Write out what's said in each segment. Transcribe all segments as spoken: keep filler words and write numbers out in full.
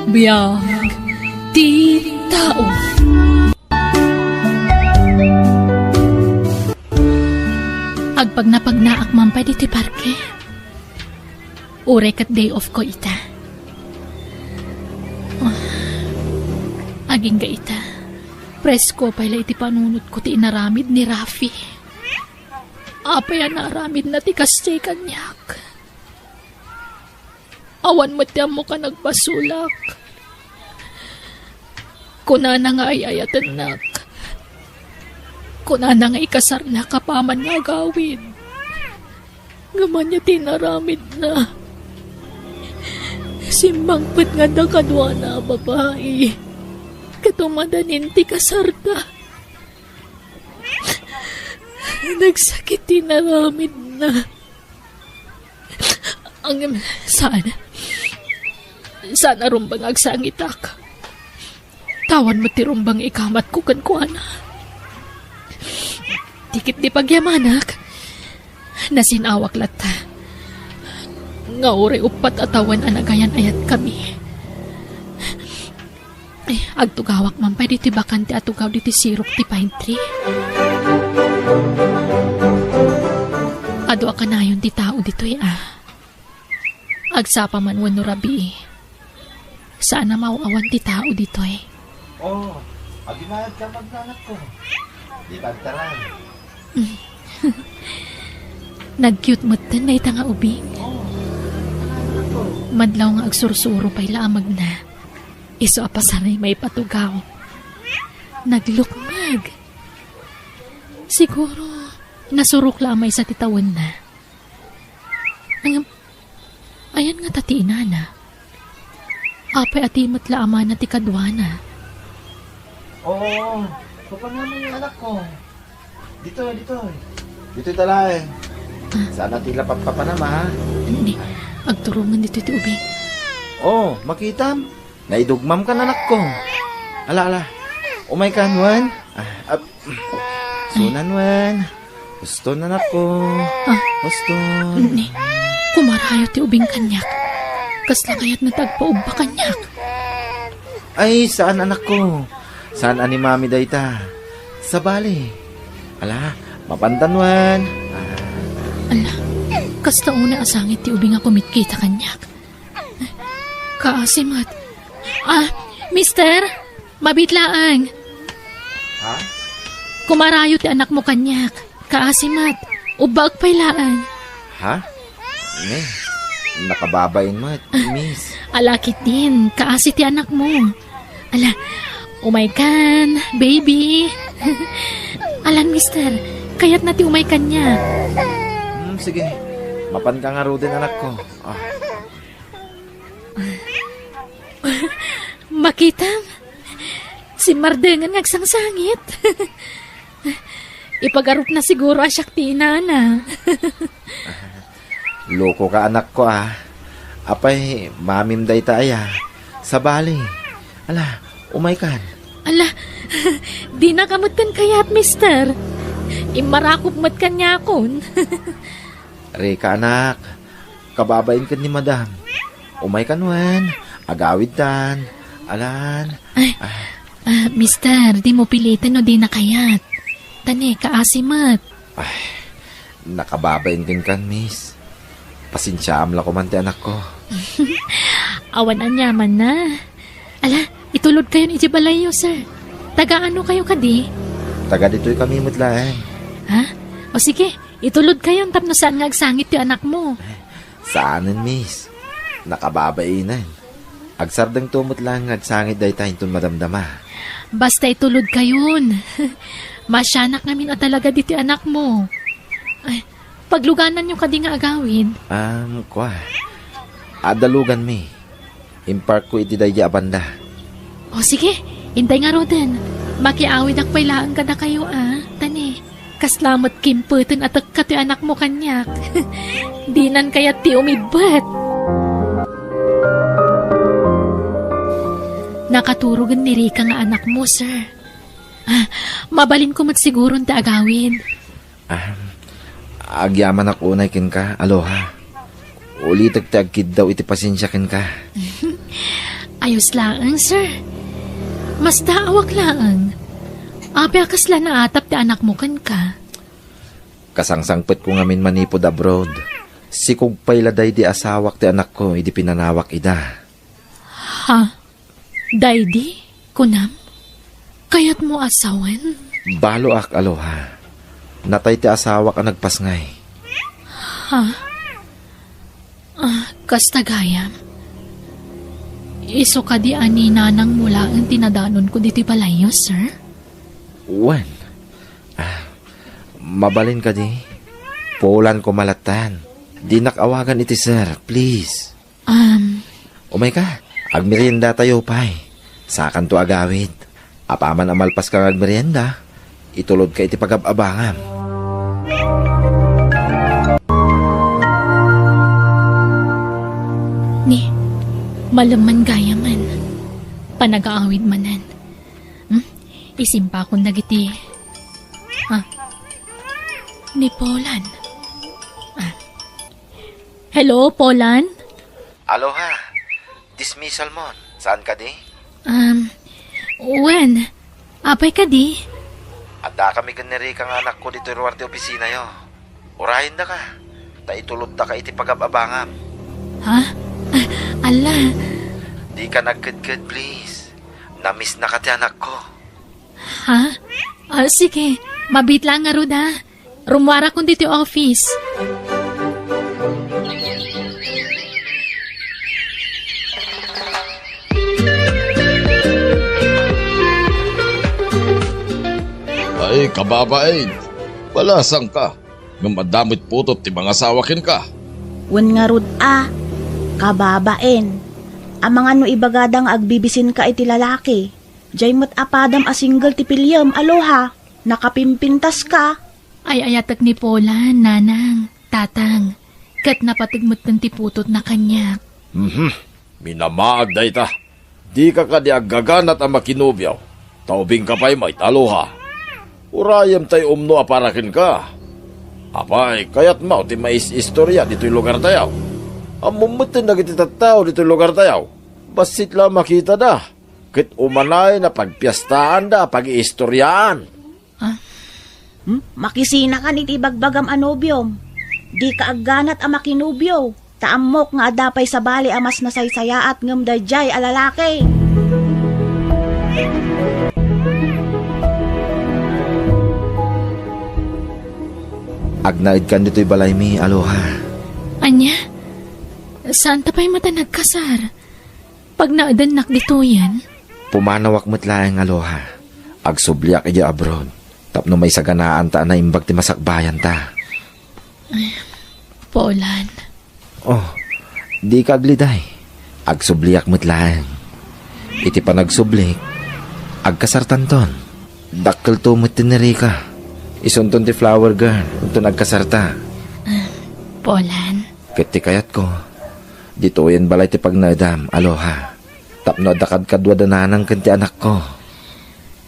Biag ti tao. Agpagnapagnaak man pay ditoy parke. Uray ket day off ko ita. Ah, agingga ita. Presko pay la iti panunotko ti inaramid ni Rafi. Apay a naaramidna ti kasdiay kaniak? Awan met ti ammok a nagbasolak. Kunana nga ay-ayatennak. Kunana nga ikasarnak apaman nga agawid. Ngem ania ti inaramidna? Simmangpet nga adda kaduana a babai. Ket umadanin ti kasarda. Nagsakit ti inaramidna. Ngem, saan. Saan a rumbeng agsangitak. Awan met ti rumbeng ikamatko kenkuana. Ti ket di pagyamanak, nasin-awak latta. Nga uray uppat a tawen a nagayan-ayatkami. Ay, agtugawak man pay ditoy bakante a tugaw ditoy sirok ti pine tree. Adu a kanayon ti tao ditoy, a. Agsapa man wenno rabii. Saan a maaw-awan ti tao ditoy. Oh, agimayad ka, magnanakko. Di ka agtaran. Nag-cute metten dayta nga ubing. Oh, magnanakko. Madlaw nga agsursuro pay la a magna. Isu a pasaray maipatugaw. Naglukmeg. Siguro, nasurok la a maysa ti tawenna. Ngem, ayan ngata ti inana? Apay a ti met la amana ti kaduana? Oo, papanamon nga anakko. Ditoy, ditoy. Ditoy talaeng. Ah. Saan a ti la papapanam, ha? Hindi. Agturongen ditoy ti ubing. Oh, makitam? Naidugmam kan, anakko. Ala, ala. Umaykan wen. Ah, ah, sunan wen. Uston, anakko. Ah. Uston. Ni, kumarayo ti ubing kaniak. Kasla kayatna ti agpaubba kaniak. Ay, saan, anakko. Saan a ni Mami dayta. Sabali. Ala, mapantan wen. Ah. Ala, kasta unay a sangit ti ubing a kumitkita kaniak. Kaasi met. Ah, mister, mabiit laeng. Ha? Kumarayo ti anakmo kaniak. Kaasi met. Ubbaek pay laeng. Ha? Ne, nakababain met, miss. Ala ketdin, kaasi ti anakmo. Ala, umaykan, baby. Alan, mister, kayatna ti umay kaniak. Hmm, sige. Mapanka ngaruden, anakko. Ah. Makitam, simmardengen nga agsangsangit. Ipagarupna siguro a siak ti inana. Lokoka, anakko, a. Apay, mamim dayta aya. Sabali. Ala, umaykan. Ala, dinaka metten kayat, mister. Immarakop met kaniakon. Rika, anak. Kababain ken ni Madam. Umaykan wen, agawidtan. Alan. Ay, ah, mister, dimo piliten no dina kayat. Ta ne, kaasi met. Ay, nakababain kenkan, miss. Pasensiaam la koman ti anakko. Awan aniamanna. Ala, itulodkayon idiay balayyo, sir. Taga ano kayo kadi? Taga ditoy kami met laeng. Ha? O sige, itulodkayon tapno saan nga agsangit ti anakmo. Saanen, miss. Nakababainen. Agsardengto met laeng nga agsangit dayta inton madamdama. Basta itulodkayon. Maasianak ngamin a talaga ditoy anakmo. Ay, paglugananyo kadi nga agawid? Um, kua. Adda luganmi. Imparkko iti daydi a banda. O sige, intay ngaruden. Makiawidak pay laeng kadakayo a, ta ne, kasla met kimpeten a tekka ti anakmo kaniak. Dinan kayat ti umibbet. Nakaturogen ni Rika nga anakmo, sir. Ah, mabalinko met siguron ti agawid. Ah, agyamanak unay kenka, Aloha. Ulitek ti agkiddaw iti pasensia kenka. Ayos laeng, sir. Mastaawak laeng. Apay a kasla naatap ti anakmo kenka? Kasangsangpetko ngamin manipud abroad. Sikog pay la daydi asawak ti anakko idi pinanawak ida. Ha? Daydi, kunam? Kayatmo a sawen? Baloak, Aloha. Natay ti asawak a nagpasngay. Ha? Ah, kasta gayam. Isu kadi a ni nanangmo laeng ti nadanonko ditoy balayyo, sir? Wen. Ah, mabalin kadi? Pulan ko malatan. Dinak awagan iti sir, please. Um, Umayka, agmeriendatayo pay. Sakanto agawid. Apaman a malpaska nga agmerienda, itulodka iti pagab-abangam. Ni, malemman gayamen. Panagaawid manen. Hmm? Isimpakon dagiti. Ah. Ni Polan. Ah. Hello, Polan? Aloha. Dismissal mon. Saan kadi? Um, wen, apay kadi? Adda kami ken ni Rica nga anakko ditoy ruar ti opisinayo. Urayendaka. Ta ituloddaka iti pagab-abangam. Ha? Ah, ala. Dika nagkedked, please. Namisnaka ti anakko. Ha? Ah, sige. Mabiit lang ngarud, ha? Rummuarakon ditoy office. Ay, kababain. Balasangka. Ngem adda met putot ti mangasawa kenka. Wen ngarud a, kababain. Amangan no ibagada nga agbibisinka iti lalaki. Diay met a padam a single ti piliem, Aloha. Nakapimpintaska. Ay-ayatek ni Polan, nanang, tatang. Ket napateg metten ti putotna kaniak. Mhm. Minamaag dayta. Dika kadi aggaganat a makinobio, ta ubingka pay met, Aloha. Urayem tay umno a para kenka. Apay, kayatmo ti mais-istoria ditoy lugartayo? Ammom metten dagiti tattao ditoy lugartayo. Bassit la makitada, ket umanayen a pagpiestaanda a pagiistoriaan. Ah. Hmm? Makisinakan iti ibagbagam a nobiom. Dika agganat a makinobio, ta ammok nga adda pay sabali a mas nasaysayaat ngem daydiay a lalaki. Agnaedkan ditoy balaymi, Aloha. Ania? Saanta pay met a nagkasar? Pagnaedennak ditoyen? Pumanawak met laeng, Aloha. Agsubliak idiay abroad tapno maisaganaanta a naimbag ti masakbayanta. Ay, Polan. Oh, dika agliday. Agsubliak met laeng. Iti panagsublik, agkasartanton. Dakkelto met ti ni Rica. Isunton ti flower girl, inton agkasarta. Ah, Polan. Ket ti kayatko, ditoyen balay ti pagnaedam, Aloha. Tapno adda kadkaduada nanang ken ti anakko.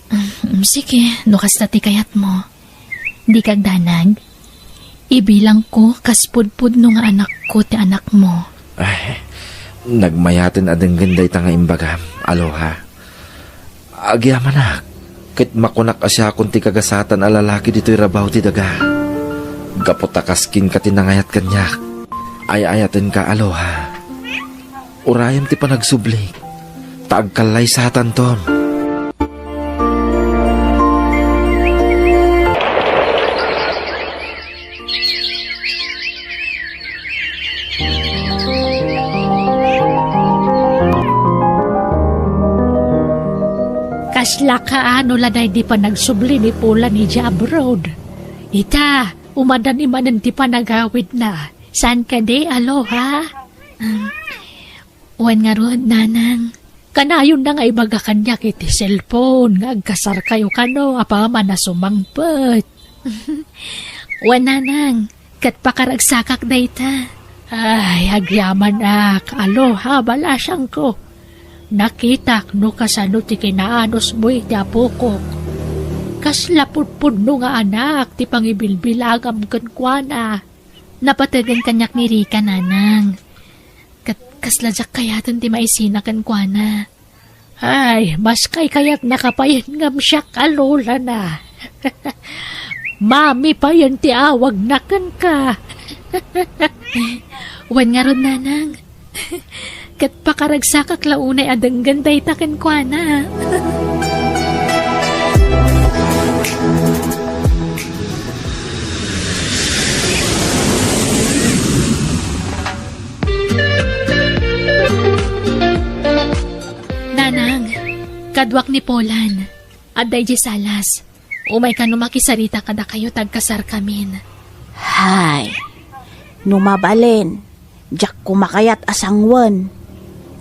Mm, sige, no kasta ti kayatmo. Dika agdanag. Ibilangko kas pudpudno nga anakko ti anakmo. Ay, nagmayaten a denggen dayta nga imbagam, Aloha. Agyamanak, ket makunak a siakon ti kagasatan a lalaki ditoy rabaw ti daga. Gapu ta kas kenka ti nangayat kaniak, ay-ayatenka, Aloha. Urayem ti panagsublik, ta agkallaysatanton. Kasla kaano la daydi panagsubli ni Polan idiay abroad? Ita, umadani manen ti panagawidna. Saan kadi, Aloha? Um, Wen ngarud, nanang, kanayonna nga ibaga kaniak iti cellphone nga agkasarkayo kano apaman a sumangpet. Wen, nanang, ket pakaragsakak dayta. Ay, agyamanak, Aloha, balasangko. Nakitak no kasano ti kinaanusmo iti apokok. Kasla pudpudno nga anak ti pangibilbilangam kenkuana. Napategen kaniak ni Rica, nanang. Ket Kasla diak kayaten ti maisina kenkuana. Ay, mas kaykayatnaka payen ngem siak a lolana. Mami payen ti awagna kenka. Wen ngarud, Nanang. Ket pakaragsakak la unay a denggen dayta kenkuana. Nanang, kaduak ni Polan. Adda idiay salas. Umay kano makisarita kadakayo ta agkasarkamin. Hay, no mabalin, diak koma kayat a sangwen.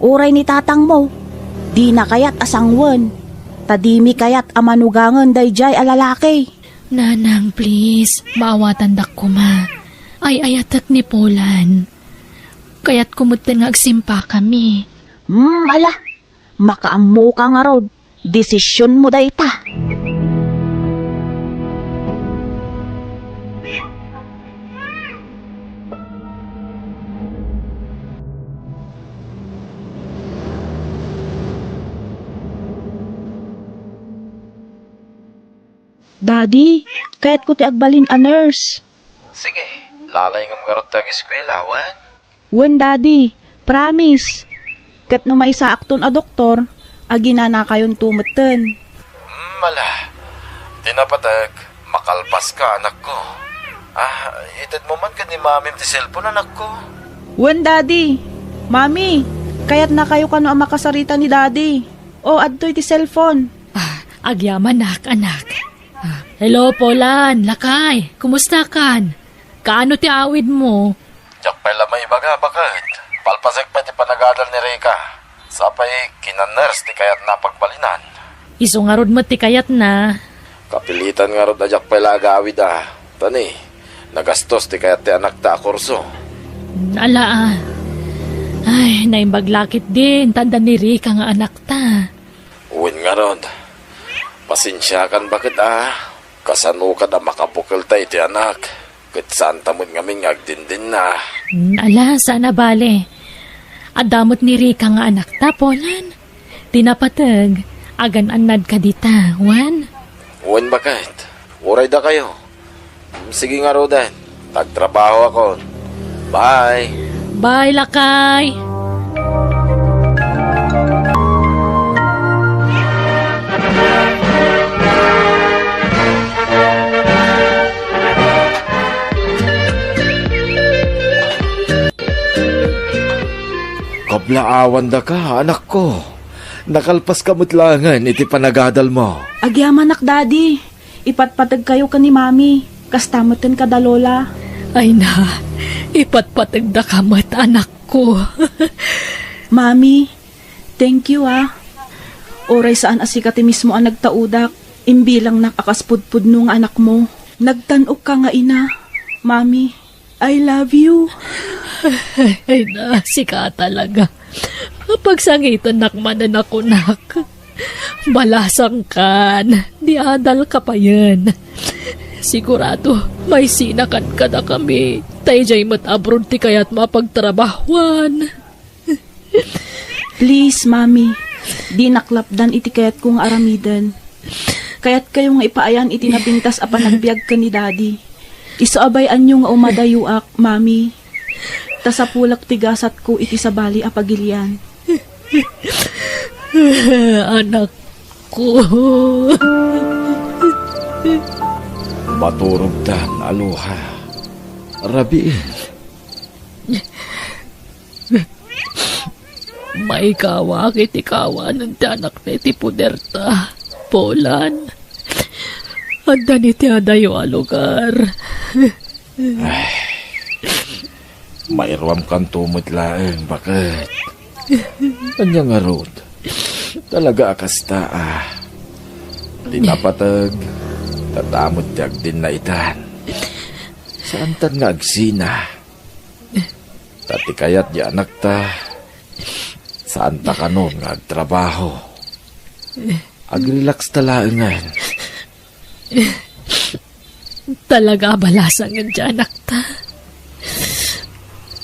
Uray ni tatangmo, dina kayat a sangwen, ta dimi kayat a manugangen daydiay a lalaki. Nanang, please, maawatandak koma. Ay-ayatek ni Polan. Kayatko metten nga agsimpakami. Hmm, ala, makaammoka ngarud. Desisionmo dayta. Daddy, kayatko ti agbalin a nurse. Sige, lalayngem ngarud ti ageskuela, wen? Wen, Daddy. Promise. Ket no maisaakton a doktor, aginanakayonto metten. Hmm, ala. Di napateg, makalpaska, anakko. Ah, itedmo man ken ni Mamim ti cellphone, anakko. Wen, Daddy. Mami, kayatnakayo kano a makasarita ni Daddy. O, adtoy ti cellphone. Ah, agyamanak, anak. Ah, hello, Polan, lakay. Kumustakan? Kaano ti awidmo? Diak pay la maibaga, baket. Palpasek pay ti panagadal ni Rica. Sapay, kina-nurse ti kayatna a pagbalinan. Isu ngarud met ti kayatna. Kapilitan ngarud a diak pay la agawid a. Tani, nagastos ti kayat ti anakta a kurso. Ala, ah. Ay, naimbag la ketdin, ta adda ni Rica nga anakta. Wen ngarud, pasensiakan baket a. Kasano kada makabukelta iti anak, ket saanta met ngamin nga agdindinna. Hmm, ala, saan a bale. Adda met ni Rica nga anakta, Polan. Ti napateg, agan-annadka dita, wen? Wen, baket. Uray dakayo. Sige ngaruden. Agtrabahoakon. Bye. Bye, lakay. Kablaawandaka, anakko. Nakalpaska met laengen iti panagadalmo. Agyamanak, Daddy. Ipatpategkayo ken ni Mami. Kasta metten kada Lola. Ay na, ipatpategdaka met, anakko. Mami, thank you, ah. Uray saan a sika ti mismo a nagtaudak, imbilangnak a kas pudpudno nga anakmo. Nagtan-okka nga ina, Mami. I love you. Ay na, sika talaga. Pagsangitennak manen a kunak. Balasangkan, ni adalka payen. Sigurado, maisinakan kadakami. Ta idiay met abroad ti kayatmo a pagtrabahuan. Please, Mami, dinak lapdan iti kayatko nga aramiden. Kayatkayo nga ipaayan iti napintas a panagbiag ken ni Daddy. Isu a bay-anyo nga umadayoak, Mami. Ta sapulak ti gasatko iti sabali a pagilian. Anakko. Maturogtan, Aloha. Rabiin. Maikawak iti kawanen ti anakta iti poderta, Polan. Adda ni ti adayo a lugar. Ay, mairuamkanto met laeng, baket. Ania ngarud? Talaga a kasta, a. Ti napateg, tatamet ti agdinna itan. Saantan nga agsina. Ta ti kayat di anakta, saanta kanon nga agtrabaho. Agrelaxta laengen. Talaga a balasangen ti anakta.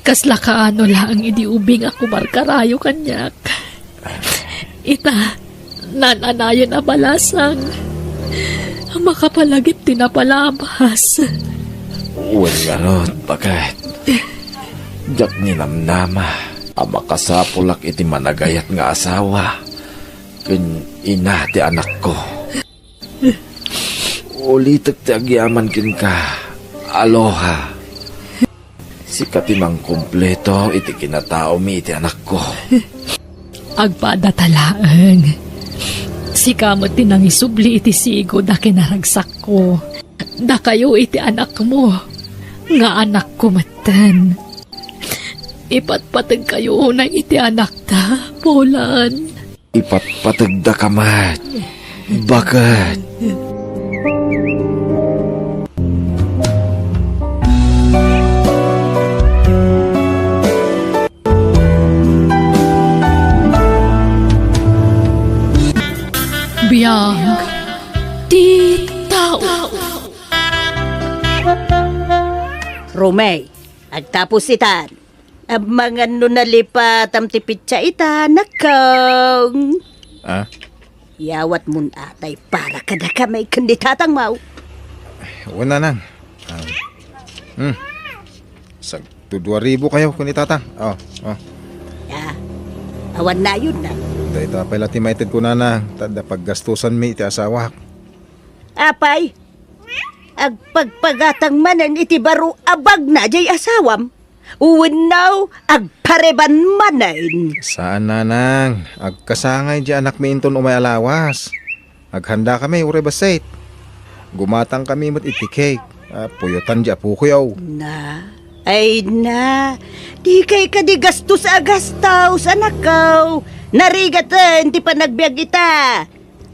Kasla kaano laeng idi ubing a kumarkarayo kaniak. Ita, naan-anayon a balasang. Makapalagip ti napalabas. Wen ngarud, baket. Diak ninamnama a makasapulak iti managayat nga asawa ken ina ti anakko. Ulitek ti agyaman kenka, Aloha. Sika ti mangkumpleto iti kinataomi iti anakko. Agpadata laeng. Sika met ti nangisubli iti sigud a kinaragsakko. Dakayo iti anakmo, nga anakko metten. Ipatpategkayo unay iti anakta, Polan. Ipatpategdaka met, baket. Biag ti tao. Romey, agtapos itan. Amangan no nalipatam ti pitsa ita, nakong. Ah? Yawatmon atay para kadakami ken ni tatangmo. Wen, nanang. Ah, hmm. Sagto dua ribu kayo ken ni tatang. Oh, oh. Ah, awan nayodna. Dayta pay la ti maitedko, nanang, ta adda paggastusanmi iti asawak. Apay, agpagpagatang manen iti baro a bagna jay asawam? Wenno agpareban manen? Saan, nanang. Agkasangay jay anakmi inton umay a lawas. Aghandakami uray bassit. Gumatangkami met iti cake a puyotan jay apokoyo. Na, ay na, dikay kadi gastos a gastos, anakko. Narigaten ti panagbiag ita.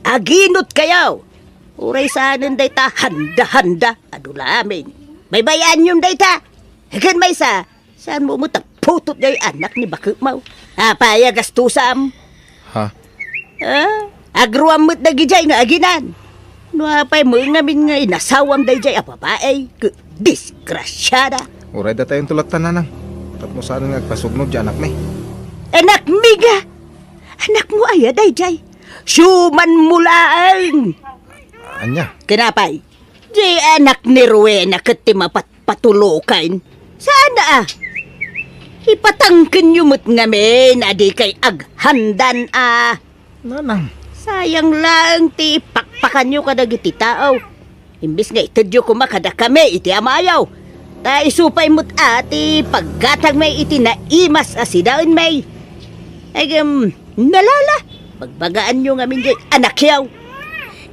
Aginotkayo. Uray saanen dayta handa-handa. Adu la amin. Baybay-anyon dayta. Ken maysa, saanmo met a putot jay anak ni baketmo? Apay a gastusam? Ha? Ah, agruam met dagijay nga aginan. No apay met ngamin nga inasawam dayjay a babai, ket disgrasiada. Uray datayon tulatan, nanang. Tapno saan nga agpasugnod jay anakmi. Anakmi nga? Anakmo aya dayjay? Siumanmo laeng. Ania? Ken apay? Jay anak ni Rowena ket ti mapatpatulokan. Saan a? Ipatangkenyo met ngamin a dikay aghandan a. Nanang. Sayang laeng ti ipakpakanyo kadagiti tao. Imbes nga itedyo koma kadakami iti amayo. Ta isu pay met a ti paggatangmi iti naimas a sidaenmi. Ngem, nalala, bagbagaanyo ngamin jay anakyo.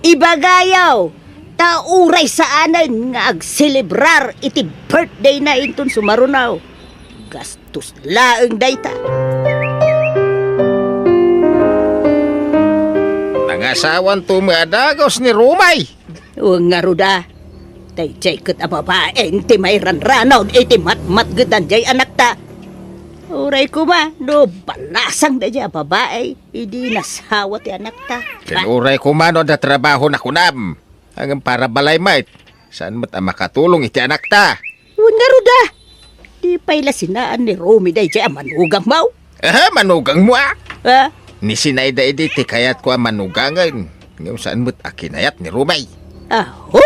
Ibagayo, ta uray saanen nga agselebrar iti birthdayna inton sumaruno. Gastos laeng dayta. Nangasawanto met a dagus ni Romey. Wen ngarud a, dayjay ket a babaen ti mairanranon iti matmatgetan jay anakta. Uray koma no balasang dayjay a babai idi nasawa ti anakta. Ken uray koma no adda trabahona kunam. Ngem para balay met, saan met a makatulong iti anakta. Wen ngarud a, di pay la sinaan ni Romey dayjay a manugangmo? Aha, manugangmo a? Ha? Ni Sinaida idi ti kayatko a manugangen, ngem saan met a kinayat ni Romey. Aho!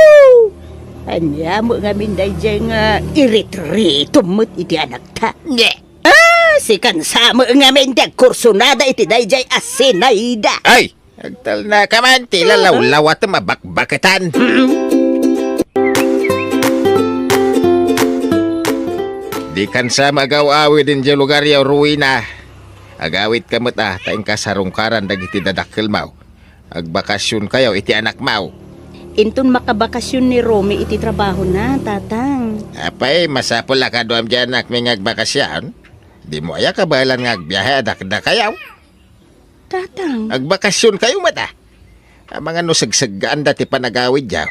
Ania met ngamin dayjay nga iritritom met iti anakta? Nye! Ah, sikan sa met ngamin ti agkursunada iti dayjay a Sinaida. Ay! Agtalnaka man ti lalawlawatem a bakbaketan. Dikan sa met agaw-awid idiay lugaryo, Rowena. Agawidka met a, ta inka sarungkaran dagiti dadakkelmo. Agbakasionkayo iti anakmo. Inton makabakasion ni Romey iti trabahona, Tatang. Apay, masapul a kaduam diay anakmi nga agbakasion? Dimo aya kabaelan nga agbiahe a dakdakayo? Tatang. Agbakasionkayo met a. Amangan no segseggaanda ti panagawidyo.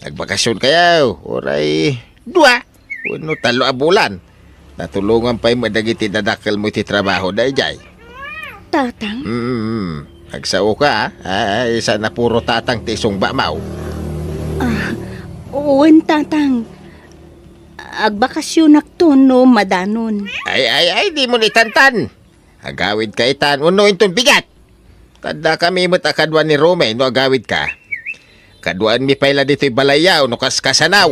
Agbakasionkayo, uray dua wenno tallo a bulan. Natulongan pay met dagiti dadakkelmo iti trabaho dayjay. Tatang? Mm, agsaoka, a. Ay, saan a puro tatang ti isungbamo. Ah, wen, Tatang. agbakasyonakto no madanon. Ay, ay, ay, dimo itantan. Agawidka itan, wenno inton bigat. Tadda kami met a kadua ni Rome no agawidka. Kaduaenmi pay la ditoy balayyaw no kaskasanaw.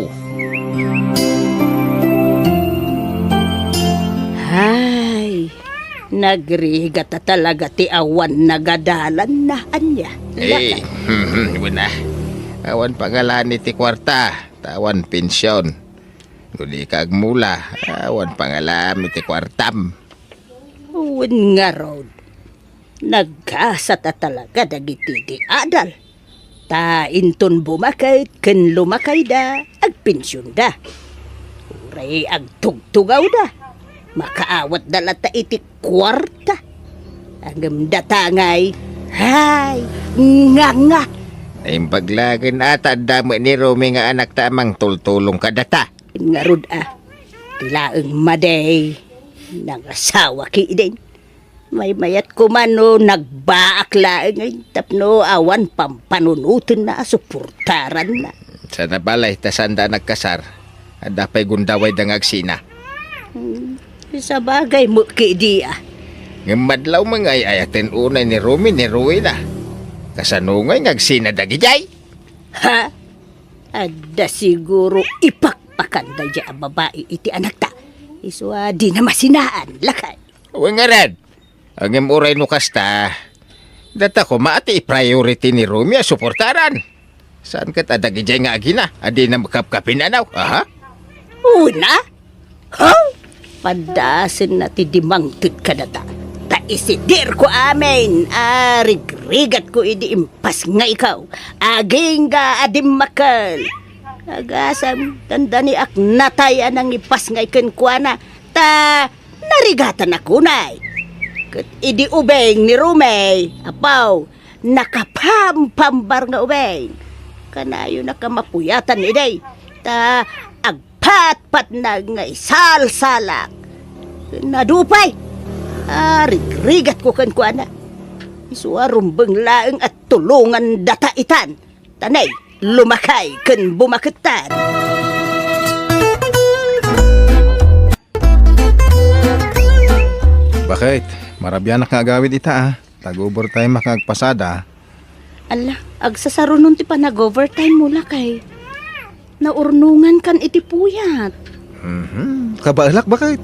Hay, nagrigat a talaga ti awan nagadalanna, ania? Eh, Lakay. Hmm, hmm, wala. Awan pangalani ti kuarta, ta awan pension. No di ka agmula, awan pangalami ti kuartam. Wen ngarud, naggasat a talaga dagiti di adal. Ta inton bumaket ken lumakayda, agpensionda. Uray agtugtugawda, makaawatda latta iti kuarta. Ngem data ngay, hay, nga, nga. Naimbag laeng a ta adda met ni Romy nga anakta a mangtultulong kadata. Ngarud a, ti laeng madi, nangasawa ketdin. Maymayat koma no nagbaak laeng tapno awan pampanunotenna a suportaranna. Saan a balay ta saanda a nagkasar, adda pay gundawayda nga agsina. Hmm, sabagay met ketdi a. Ngem madlaw nga ay-ayaten unay ni Romy ni Rowena. Kasano ngay nga agsina dagidiay? Ha? Adda siguro ipakpakan daydiay a babai iti anakta. Isu a dina masinaan, lakay. Wen ngarud, ngem uray no kasta, data koma ti priority ni Romy a suportaran. Saan ket a dagidiay nga agina a dina makapkapin-anaw, aha? Una? Ha? Padasenna ti dimangted kadata. Ta isidirko amin a rigrigatko idi impasngayko. Agingga a dimmakkel. Agasem, dandaniak natay a nangipasngay kenkuana. Ta narigatanak unay. Ket idi ubing ni Romy, apo, nakapampambar nga ubing. Kanayonak a mapuyatan idi. Ta agpatpatna nga isalsalak. Nadupay. A, rigrigatko kenkuana. Isu a rumbeng laeng a tulongan data itan. Tanay, lumakay ken bumakettan. Bakit? Marabianak nga agawid ita, a. Tag-overtime ka nga agpasada. Ala, agsasarunon ti panag-overtime mo, lakay. Naurnongankan iti puyat. Mhm. Kabaelak, bakit?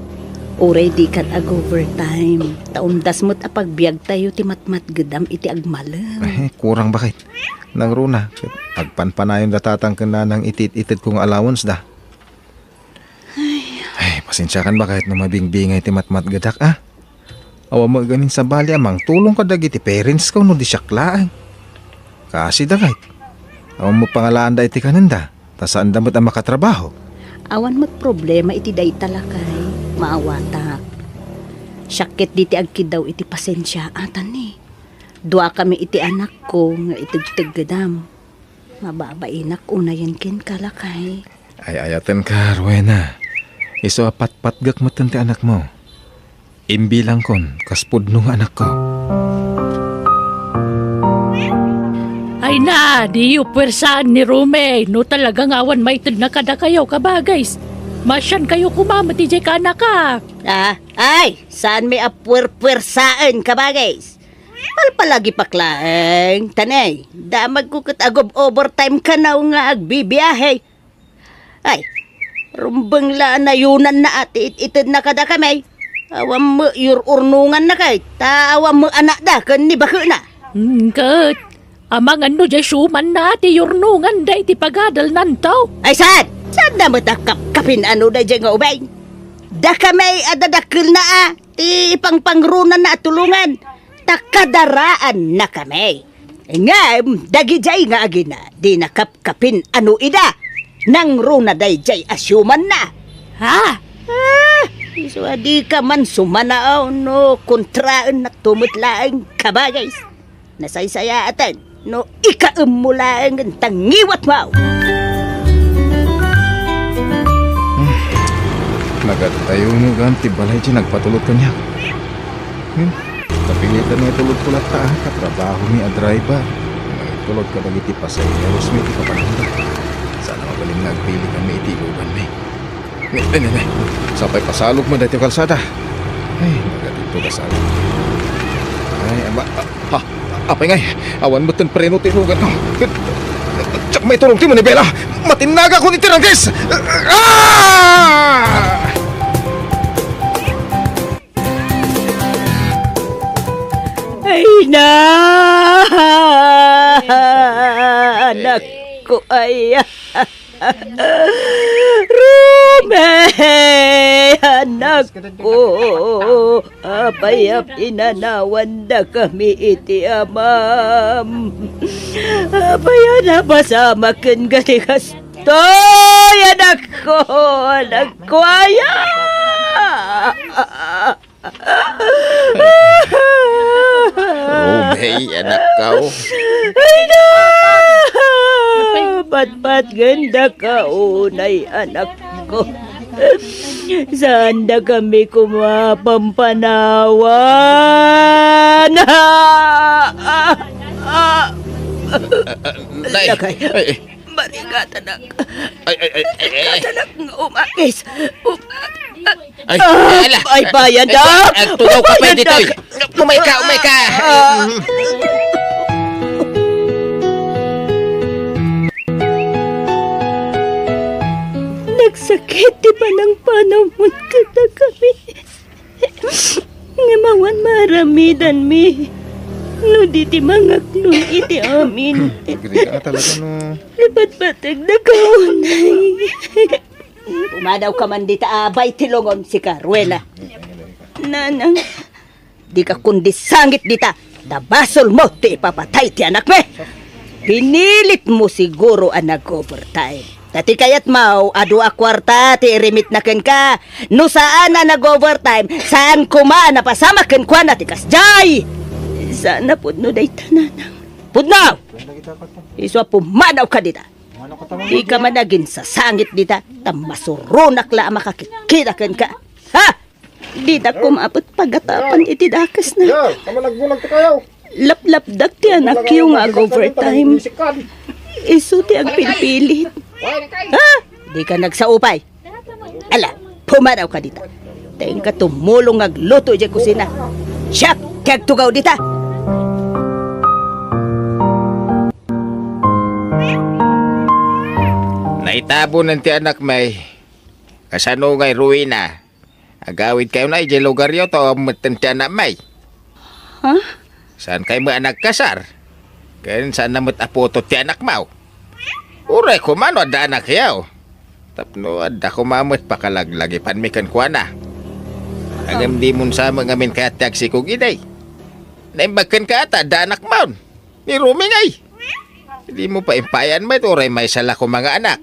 Uray dikan ag-overtime. Ta umdas met a pagbiagtayo ti matmatgedam iti agmalem. Eh, kurang, bakit? Nangruna, ket agpanpanayon da tatang ken nanang iti it-itedko nga allowance da. Ay. Ay, pasensiakan, bakit, no mabingbingay ti matmatgedak, a? Awan met gamin sabali a mangtulong kadagiti parents ko no di siak laeng. Kasi dagayt, awan met pangalaanda iti kanenda, ta saanda met a makatrabaho. Awan met problema iti dayta, lakay. Maawatak. Siak ket diti agkiddaw iti pasensiaatan ni. Duakami iti anakko nga itegteggedam. Mababainak unayen kenka, lakay. Ay-ayatenka, Rowena. Isu a patpatgek metten ti anakmo. Imbilangkon kas pudno nga anakko. Ay na, diyo puwersaan ni Rome. No talaga nga awan maitedna kadakayo, kabagays. Masiankayo koma met idiay kanaka. Ah, ay, saanmi a puwerpuwersaan, kabagays. Palpalagipak laeng, tanay. Damagko ket agob-overtime kanaw nga agbibiahe. Ay, rumbeng la a nayonanna a ti it-itedna kadakami. Awan met yur-urnonganna kay, ta awan met anakda ken ni baketna. Hmm, ket, amangan no diay siumanna ti yurnonganda iti pagadalnanto. Ay, saan? Saanda met a kapkapin-ano daydiay nga ubing? Dakami a dadakkelna a ti pangpangronanna a tulongan, ta kadaraannakami. Ngem dagidiay nga agina, dina kapkapin-ano ida. Nangruna daydiay a siumanna. Ha? Ah, isu a dika man sumanaaw no kontraennakto met laeng, kabagays. Nasaysayaaten no ikaemmo laengen ta ngiwatmo. Hmm. Nagad tayo nga gaan ti balay ti nagpatulod kaniak. Hmm. Napilitan nga itulodko latta, a, katrabahomi a driver. Mangitulod kadagiti pasaheros mi iti kapananda. Saan a mabalin nga agpili kami iti iluganmi. Ay, nay, nay. Sapay pasalog man daytoy kalsada. Ay, nagatindo ka sa. Ay, ama, ah, ha, apay ngay, awan met ti preno ti irugan ko. Diak maiturong ti manibela. Matinnaga ko ni Tirangkes. Ah! Ay, na! Anak ko, ay. Rume! Anak ko! Apay a pinanawanda kami iti amam? Apay a napasamak ken gani kastoy, anak ko! Anak ko, aya! Rume, anak ko. Ay, na! Patpatgenda ka unay, anak ko. Saanda kami koma pampanawan. Ah! Ah! Ah! Nay, lakay. Ay, ay. Marigatanak. Ay, ay, ay, ay, ay. Marigatanak nga umakis. Umakis. Ay, ah, ala. Ay, bayan, ay, dak. Ay, tugaw ka pa, bayan, ditoy. Dak. Umay ka, umay ka. Ah. Nagsakit ti panangpanawmo kadakami. Ngem awan maaramidanmi no di ti mangaklon iti amin. Agriga talaga, no? Ipatpategda ka unay. Pumadawka man dita, abay ti lungon, sika, Rowena. Nanang. Dika kundi sangit dita, ta basolmo ti ipapatay ti anakmi. Pinilitmo siguro a nag-overtime. Ta ti kayatmo, adu a kuarta ti irimitna kenka. No saan a nag-overtime, saan koma a napasamak kenkuana ti kasdiay. Saan a pudno dayta, nanang. Pudno! Isu a pumadawka dita. Dika man aginsasangit dita, ta masuronak la a makakitkita kenka. Ha? Dida koma met pagatapan iti dakesna. Laplapdak ti anakyo nga ag-overtime. Isu ti agpilpilit. Ha? Dika nagsaupay. Ala, pumadawka dita. Ta inka tumulong nga agluto idiay kusina. Siak ti agtugaw dita. Naitabonen ti anakmi. Kasano ngay, Rowena? Agawidkayo na idiay lugaryo, ta awan metten ti anakmi. Ha? Saankayo met a nagkasar? Ken saan na met a putot ti anakmo? Uray koma no adda anakyo. Tapno adda koma met pakalaglagipanmi kenkuana. Ngem dimon sa met ngamin kayat ti agsikog idi. Naimbag kenka ta adda anakmon. Ni Rumi ngay. Dimo paimpayan met uray maysa la koma nga anak.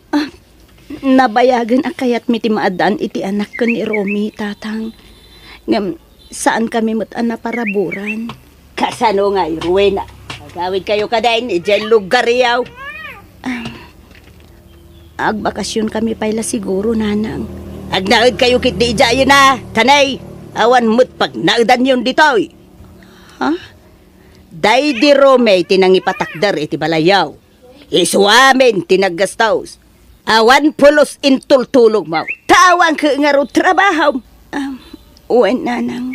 Ah, nabayagen a kayatmi ti maaddaan iti anak ken ni Romy, Tatang. Ngem saankami met a naparaburan. Kasano ngay, Rowena? Agawidkayo kadin idiay lugaryo? Ah, agbakasionkami pay la siguro, Nanang. Agnaedkayo ketdi idiayen a, ta nay, awan met pagnaedanyon ditoy. Ha? Daydi Romy ti nangipatakder iti balayyo. Isu amin ti naggastos. Awan pulos intultulogmo. Ta awan ket ngarud trabahom. Ah, wen, Nanang.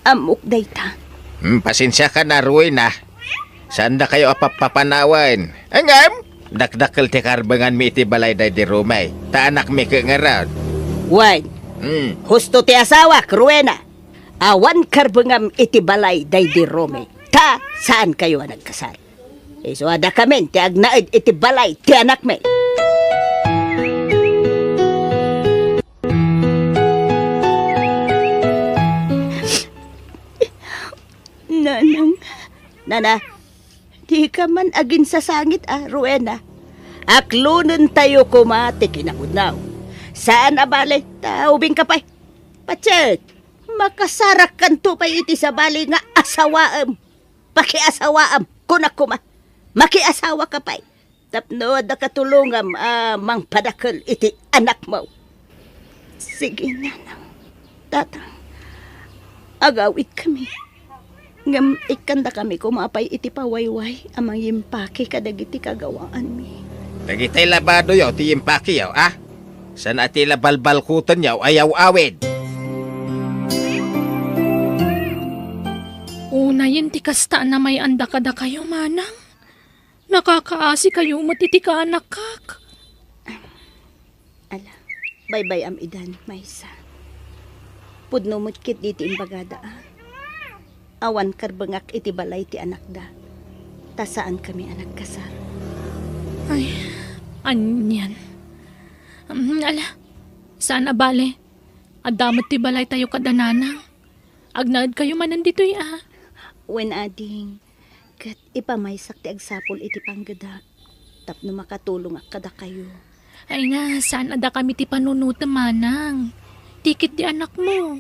Ammok dayta. Hmm, pasensiakan a, Rowena. Saandakayo a pappapanawen. Ngem, dakdakkel ti karbenganmi iti balay daydi Romy. Ta anakmi ket ngarud. Wen. Hmm. Husto ti asawak, Rowena. Awan karbengam iti balay daydi Romy. Ta saankayo a nagkasar. Isu a dakamin ti agnaed iti balay ti anakmi. Nanang. Nana, dika man aginsasangit a, Rowena. Aklonentayo koma ti kinapudno. Saan a bale, ta ubingka pay. Patsit, makasarakkanto pay iti sabali nga asawaem. Pakiasawaam, kunak koma. Makiasawaka pay. Tapno adda katulongam a mangpadakkel iti anakmo. Sige, Nanang. Tatang, agawidkami. Ngem ikkandakami koma pay iti pawayway a mangimpaki kadagiti kagawaanmi. Dagiti labadoyo ti impakiyo, a? Saan a ti la balbalkutenyo a yaw-awid. Unayen ti kasta a namay-anda kadakayo, manang. Nakakaasikayo met iti kaanakak. Ala, baybay-am idan, maysa. Pudno met ketdi ti imbagada, a. Awan karbengak iti balay ti anakda, ta saankami a nagkasar. Ay, anian. Mm, ala, saan a bale. Adda met ti balaytayo kada nanang. Agnaedkayo manen ditoy, a. Wen, ading. Ket ipamaysak ti agsapul iti panggedak tapno makatulongak kadakayo. Ay na, saan a dakami ti panunotem, manang. Ti ketdi anakmo.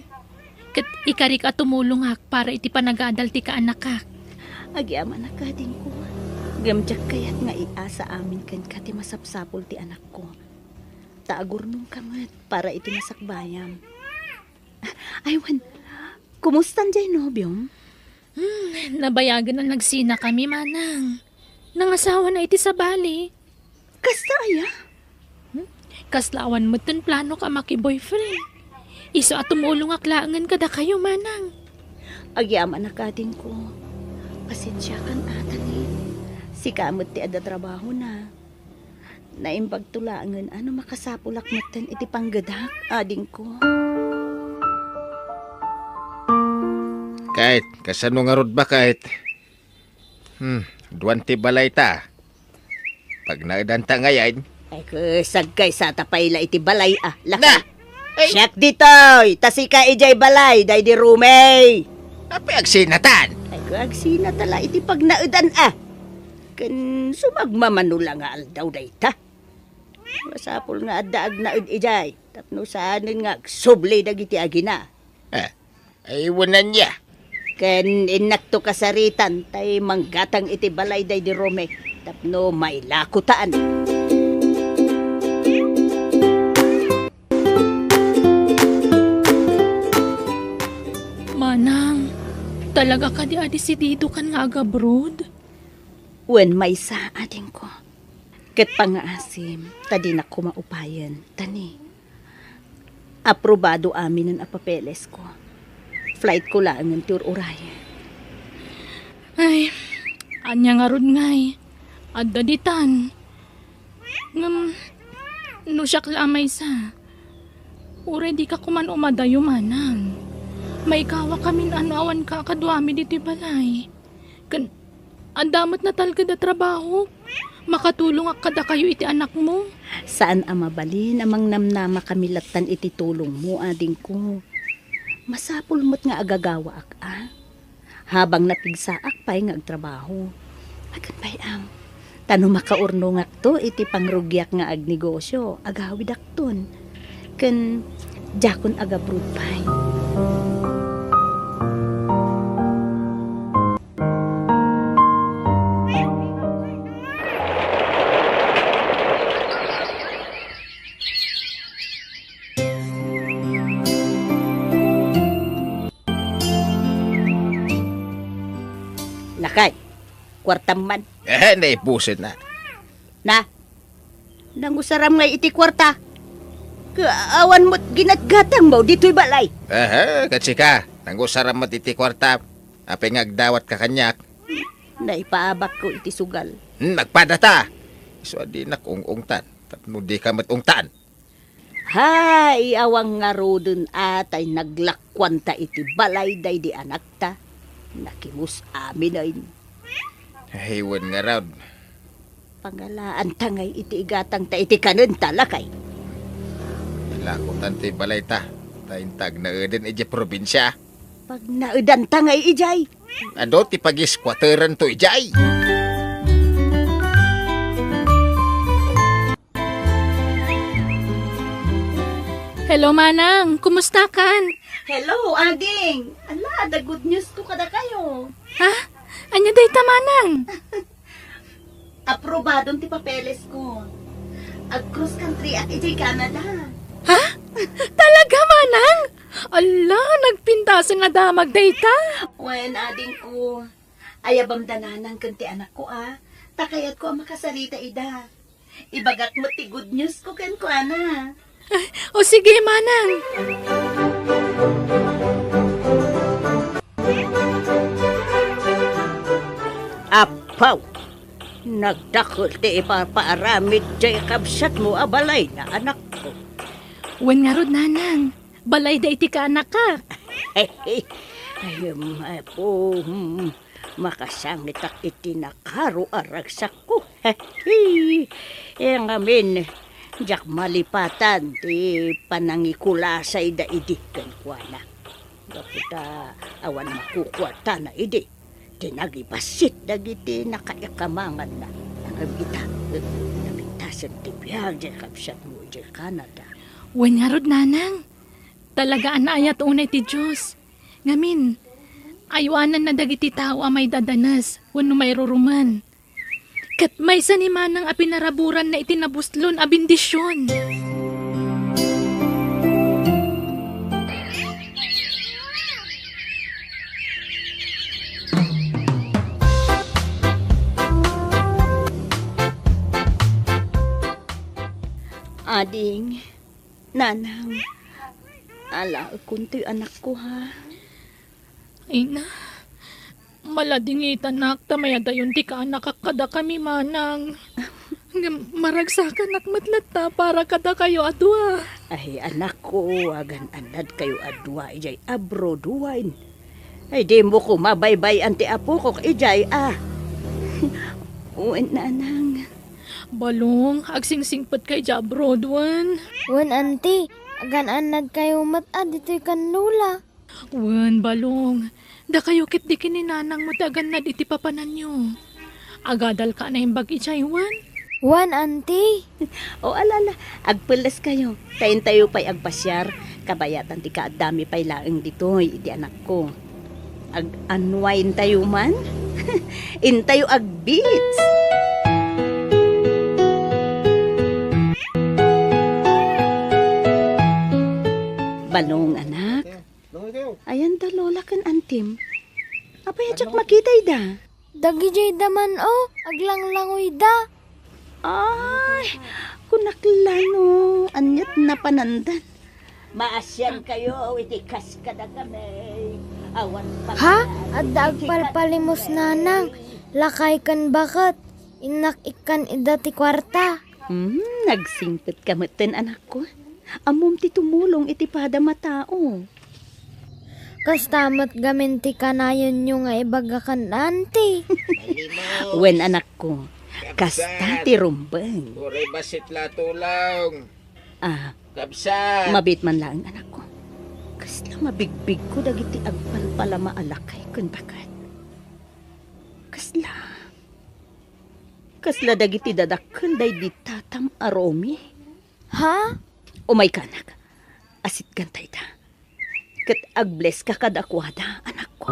Ket ikarik a tumulongak para iti panagadal ti kaanakak. Agyamanak, adingko. Ngem diak kayat nga iasa amin kenka ti masapsapul ti anakko. Ta agurnongka met para iti masakbayam. Ay, wen, kumustan diay nobiom? Hmm, nabayagen a nagsinakami, manang. Nangasawana iti sabali. Kasta aya? Hmm? Kasla awan metten planok a maki-boyfriend. Isu a tumulongak laengen kadakayo, manang. Agyamanak, adingko. Pasensiakan, a, ta ni. Sika met ti adda trabahona. Naimbagto laengen a no makasapulak metten iti panggedak, adingko. Ket, kasano ngarud, baket? Hmm, duan ti balayta. Pagnaedanta ngayen. Ay, ket sagkaysata pay la iti balay, a, lakay. Na! Ay! Siak ditoy, ta sika idiay balay, daydi Romey. Apay agsinatan? Ay, ket agsinata la iti pagnaedan, a. Ken sumagmamano la nga aldaw dayta. Masapul nga adda agnaed idiay, tapno saanen nga agsubli dagiti agina. Eh, ay, wen ania. Ken innakto kasaritan, tay manggatang iti balay daydi Romey, tapno mailakotan. Manang, talaga kadi a desididokan nga agabroad? Wen, maysa, adingko. Ket pangngaasim, ta dinak koma upayen, ta ni, aprobado aminen a papelesko. Flightko laengen ti ur-urayen. Ay, ania ngarud ngay? Adda ditan. Ngem, no siak la a maysa, uray dika koman umadayo, manang. Maikawakamin a no awanka a kaduami ditoy balay. Ken adda met natalged a trabaho. Makatulongak kadakayo iti anakmo. Saan a mabalin a mangnamnamakami lattan iti tulongmo, adingko. Masapul met nga agagawaak, a. Habang napigsaak pay nga agtrabaho. Akin pay, am. Ta no makaurnongakto iti pangrugiak nga agnegosio, agawidakton. Ken diakon agabroad pay. Lakay, kuartam man. Eh, naipusin na. Na, nangusaram ngay iti kuarta. Ka-, awan met ginatgatangmo ditoy balay. Aha, ket sika, nangusaram met iti kuarta. Apay nga agdawatka kaniak? Naipaabakko iti sugal. Hmm, agpadata. Isu a dinak ung-ungtan, tapno dika met ungtan. Hay, awan ngaruden a tay naglakuanta iti balay daydi anakta. Nakimus aminen. Ay, wen ngarud. Pangalaanta ngay iti igatangta iti kanenta, lakay. Ilakotan ti balayta, ta inta agnaeden idiay probinsia. Pagnaedanta ngay idiay. Adu ti pagisquateranto idiay. Hello, Manang. Kumustakan? Hello, Ading. Ala, adda good news ko kadakayo. Ha? Ania dayta, Manang? Aprobadon ti papeles ko. Ag-cross country ak idiay Canada. Ha? Talaga, Manang? Ala, nagpintasen a damag dayta. Wen, ading ko. Ayabam da nanang ken ti anak ko, a. Ta kayat ko a makasarita ida. Ibagak met ti good news ko kenkuana. O sige, manang. Apaw! Nagdakkel ti ipapaaramid jay kabsatmo a balayna, anakko. Wen ngarud, nanang. Balayda iti kaanakak. Ay, em, apo, hmm, makasangitak iti nakaro a ragsakko. Ay, ngamin, diak malipatan ti panangikulasayda idi kenkuana. Gapu ta awan makukuartana idi, ti nagibassit dagiti nakaikamanganna. Ngem ita, napintasen ti biag jay kabsatmo idiay Canada. Wen ngarud, nanang. Talaga a naayat unay ti Dios. Ngamin, aywananna dagiti tao a maidadanes wenno mairurumen. Ket maysa ni manang a pinaraburanna iti nabuslon a bendision. Ading, nanang, alaekon toy anakko, ha? Ay na, maladingitanak ta mayadayon ti kaanakak kadakami, manang. Ngem maragsakanak met latta para kadakayo a dua. Ay, anakko, agan-annadkayo a dua idiay abroad, wen. Ay, dimo koma baybay-an ti apokok idiay, a. Wen, nanang. Balong, agsingsingpetka idiay abroad, wen. Wen, anti, agan-annadkayo met a ditoy kan Lola. Wen, Balong. Dakayo ket di ken ni nanangmo ti agannad iti papananyo. Agadalka a naimbag idiay, wen? Wen, anti. O, ala, ala, agpelleskayo. Ta intayo pay agpasiar, kabayatan ti kaaddami pay laeng ditoy iti anakko. Ag-unwindtayo man? Intayo ag-beach. Balong, anak. Ayan da lola ken antim. Apay a diak makita ida? Dagijay da man, o, aglanglangoy da. Ay, kunak la no, aniat napanandan. Maasian kayo iti kas kadakami. Awan pa. Ha? Adda agpalpalimos nanang, lakay ken baket. Innak ikkan ida ti kuarta. Hmm, nagsingpet ka metten, anakko. Ammom ti tumulong iti padam a tao. Kasta met gamin ti kanayonyo nga ibaga ken anti. Wen, anakko, kasta ti rumbeng. Uray bassit la tulong. Ah, kabsat. Mabiit man laeng, anakko. Kasla mabigbigko dagiti agpalpalama a lakay ken baket. Kasla. Kasla dagiti dadakkel daydi tatam a Romy. Ha? Umayka, anak. Asitganta ida. Ket agblesska kadakuada, anakko.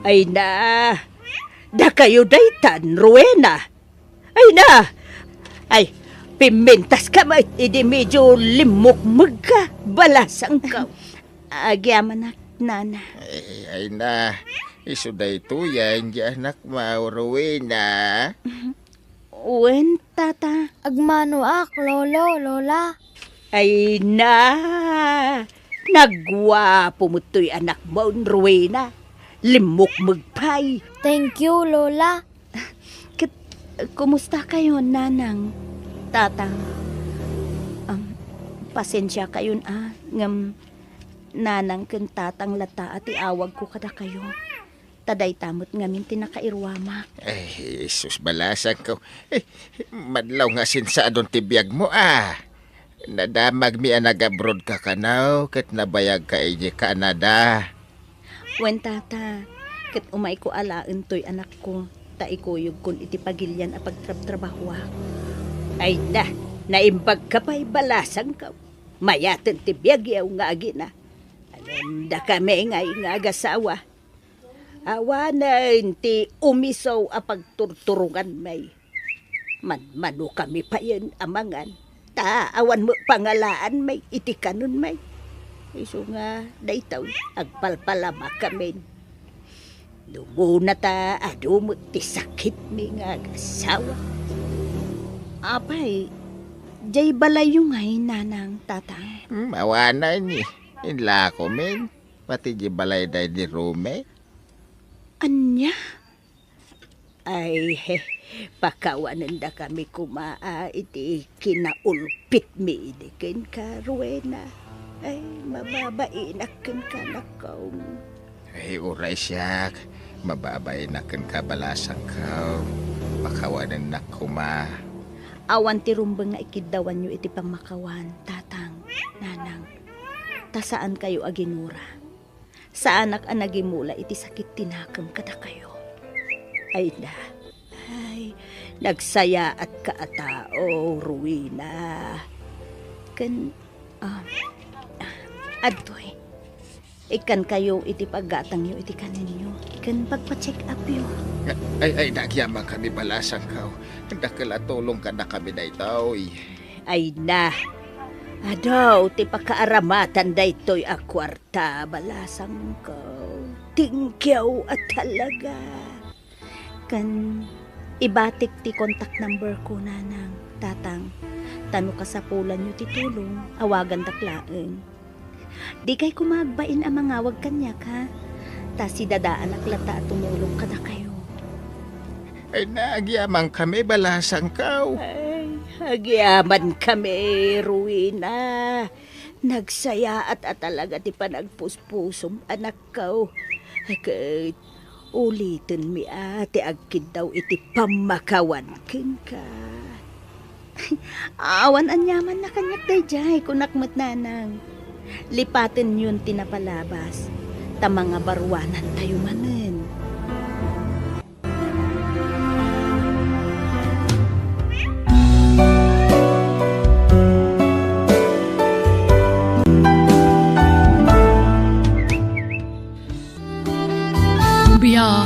Ay na, dakayo daytan, Rowena. Ay na! Ay, pimmintaska met idi medyo limmukmegka, balasangko. Agyamanak, nana. Ay, ay na, isu daytoyen ti anakmo, Rowena. Wen, tata. Agmanoak, lolo, lola. Ay na! Nagguapo met toy anakmon, Rowena. Limmukmeg pay. Thank you, lola. Ket, kumusta kayo, nanang, tatang? Am, pasensia kayon a, ngem nanang ken tatang latta a ti awagko kadakayo. Ta dayta met ngamin ti nakairuamak. Ay, Jesus, balasangko. Eh, madlaw nga sinsadon ti biagmo, a. Nadamagmi a nag-abroad ka kano, ket nabayagka idiay Canada. Wen, tata, ket umayko alaentoy, anakko, ta ikuyogkon iti pagilian a pagtrabtrabahoak. Ay na, naimbagka pay, balasangko. Mayaten ti biagyo nga agina. Alem dakami ngay nga agasawa. Awanen ti umisaw a pagturturonganmi. Manmanokami payen a mangan, ta awan met pangalaanmi iti kanonmi. Isu nga daytoy, agpalpalamakamin. Dumuna ta adu met ti sakitmi nga agasawa. Apay, jay balayyo ngay, nanang, tatang? Hmm, awanen, eh. Inlakomin. Pati jay balay day ni Rome. Ania? Ay, he, pakawanendakami koma a iti kinaulpitmi idi kenka, Rowena. Ay, mababainak kenka, anakko. Ay, uray siak, mababainak kenka, balasangko. Pakawanennak koma. Awan ti rumbeng nga ikiddawanyo iti pammakawan, tatang, nanang. Ta saankayo a ginura. Saanak a nagimula iti sakit ti nakem kadakayo. Ay na, ay, nagsayaatka a tao, Rowena. Ken, um, adtoy, ikkankayo iti paggatangyo iti kanenyo ken pagpa-check upyo. Ay, ay, nagyamankami, balasangko. Dakkel a tulong kadakami daytoy. Ay na, adu ti pakaaramatan daytoy a kuarta. Ta, balasangko, thank you a talaga. Ken ibatik ti contact number ko, nanang, tatang. Ta no kasapulanyo ti tulong, awagandak laeng. Dikay koma agbain a mangawag kaniak, ha? Ta sidadaanak latta a tumulong kadakayo. Ay, nagyamankami, balasangko. Ay, agyamankami, Rowena. Nagsayaat a talaga ti panagpuspusom, anakko. Ket ulitenmi a ti agkiddaw iti pammakawan kenka. Awan aniamanna kaniak daydiay, kunak met, nanang. Lipatenyon ti napalabas, ta mangabaruanantayo manen. Biag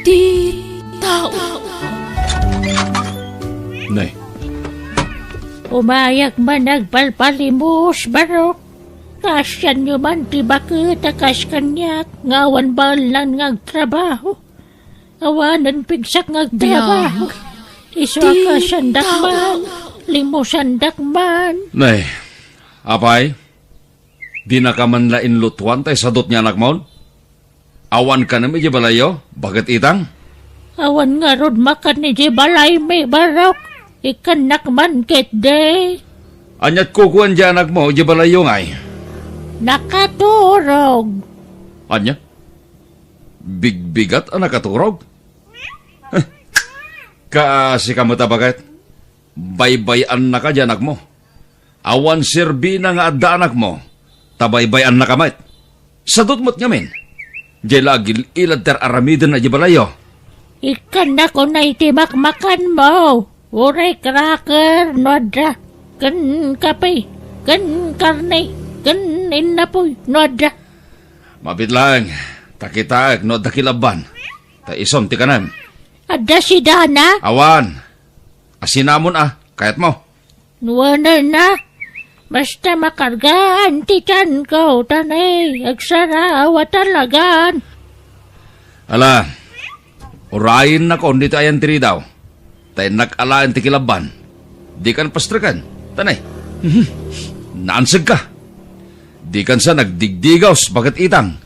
ti tao. Nay. Umayak man agpalpalimos, Barok. Kaasianyo man ti baket a kas kaniak nga awan baelnan nga agtrabaho. Awanen pigsak nga agtrabaho. Biag. Isu a kaasiandak man, limusandak man. Nay, apay, dinaka man la inlutuan tay sadut nga anakmon? Awan kanem idiay balayyo, baket itang? Awan ngarud makan idiay balaymi, Barok. Ikkannak man ketdi. Aniat kukuan diay anakmo idiay balayyo ngay? Nakaturog. Ania? Bigbigat a nakaturog? Heh, kaasika met a baket. Baybay-annaka diay anakmo. Awan serbina nga adda anakmo, ta baybay-annaka met. Sadut met ngamin. Diay la agil-ilad ti ar-aramiden idiay balayyo. Ikkannak unay ti makmakanmo. Uray cracker no adda, ken kape, ken karne, ken innapoy no adda. Mabiit laeng, ta kitaek no adda kilabban. Ta isun ti kanem. Adda sidana? Awan. Asinamon a, kayatmo? Nuanenna, basta makargaan ti tianko, ta nay, agsaraw a talagan. Ala, urayennakon ditoy ayan ti ridaw, ta innak alaen ti kilabban. Dikan pastreken, ta nay, mhm, naansegka. Dikan sa nagdigdigaws, baket itang.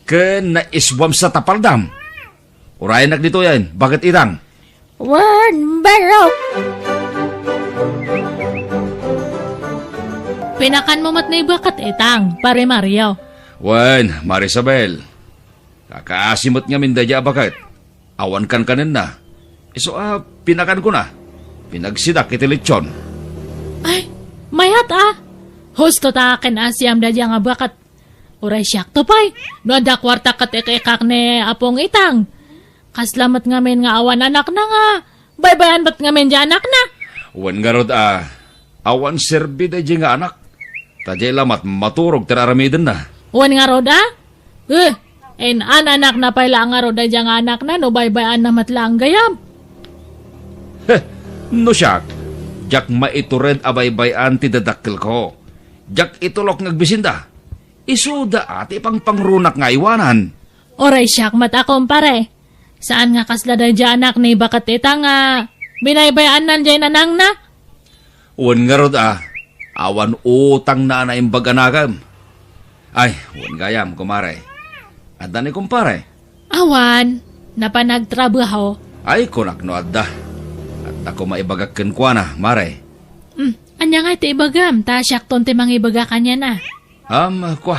Ken naiswam sa tapaldam. Urayennak ditoyen, baket itang. Wen, Barok! Pinakanmo met ni baket itang, Pare Mario. Wen, Mare Isabel. Kakaasi met ngamin daydiay a baket. Awan kankanenna. Isu a, pinakankona. Pinagsidak iti litson. Ay, mayat a! Husto ta ken asiam daydiay nga baket. Uray siakto pay, no adda kuarta ket ik-ikkak ni Apong Itang. Kasla met ngamin nga awan anakna nga, baybay-an met ngamin diay anakna. Wen ngarud a, awan serbi daydiay nga anak. Ta diay la met maturog ti ar-aramidenna. Wen ngarud a? Eh, in-anakna pay la ngarud daydiay nga anakna no baybay-anna met laeng gayam. Heh, no siak, diak maitured a baybay-an ti dadakkelko. Diak itulok nga agbisinda. Isuda a ti pangpangrunak nga aywanan. Uray siak met a, kumpare. Saan nga kasla daydiay anak ni baket ita nga Binaybay-annan jay nanangna? Wen ngarud a, awan utangna a naimbag a nakem. Ay, wen gayam, kumare. Adda ni kumpare? Awan, napan nagtrabaho. Ay, kunak no adda. Adda koma ibagak kenkuana, mare. Hmm, ania nga iti ibagam, ta siakton ti mangibaga kaniana. Am, kua.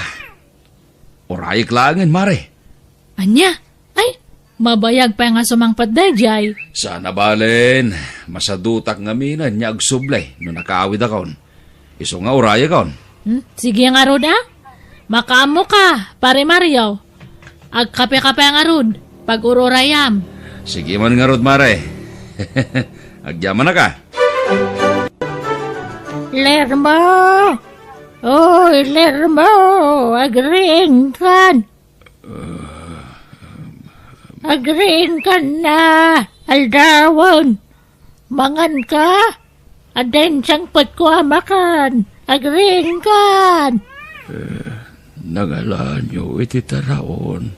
Urayek laengen, mare. Ania? Ay, mabayag pay nga sumangpet daydiay. Saan a balen, masadutak ngaminen nga agsubli no nakaawidakon. Isu nga urayekon. Hmm, sige ngarud a. Makaammoka, Pare Mario. Agkapeka pay ngarud, pag-ur-urayam. Sige man ngarud, mare. Agyamanak a. Lermo! Oy, Lermo! Agriingkan! Agriingkan na! Aldawen! Manganka? Adda insangpetko a makan! Agriingkan! Nangalaanyo iti taraon.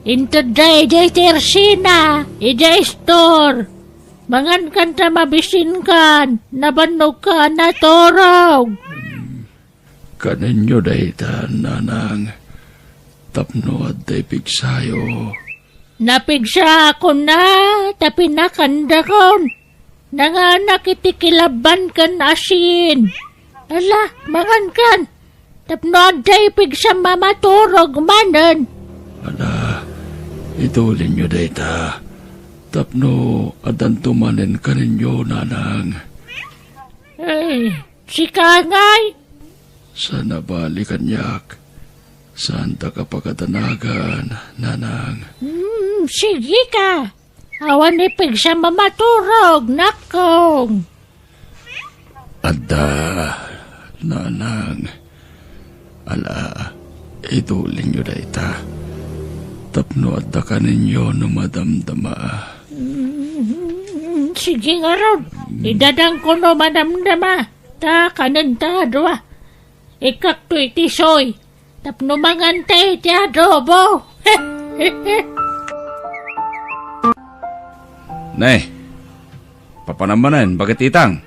Intedda idiay ti ersina, idiay store. Mangankan ta mabisinkan, nabannogka a naturog. Kanenyo dayta, nanang, tapno adda ipigsayo. Napigsaakon a, ta pinakandakon. Nanganak iti kilabban ken asin. Ala, mangankan, tapno adda ipigsam a maturog manen. Ala, itulinyo dayta, tapno addanto manen kanenyo, nanang. Ay, sika ngay? Saan a bali kaniak. Saanta ka pakadanagan, nanang. Hmm, sige ka. Awan ipigsam a maturog, nakong. Adda, nanang. Ala, itulinyo dayta. Tapno adda kanenyo no madamdama. Hmm, sige ngarud. Idadangko no madamdama. Ta kanen ta a dua. Ikkakto iti soy. Tapno mangan ta iti adobo. Ne, papanam manen, baket itang?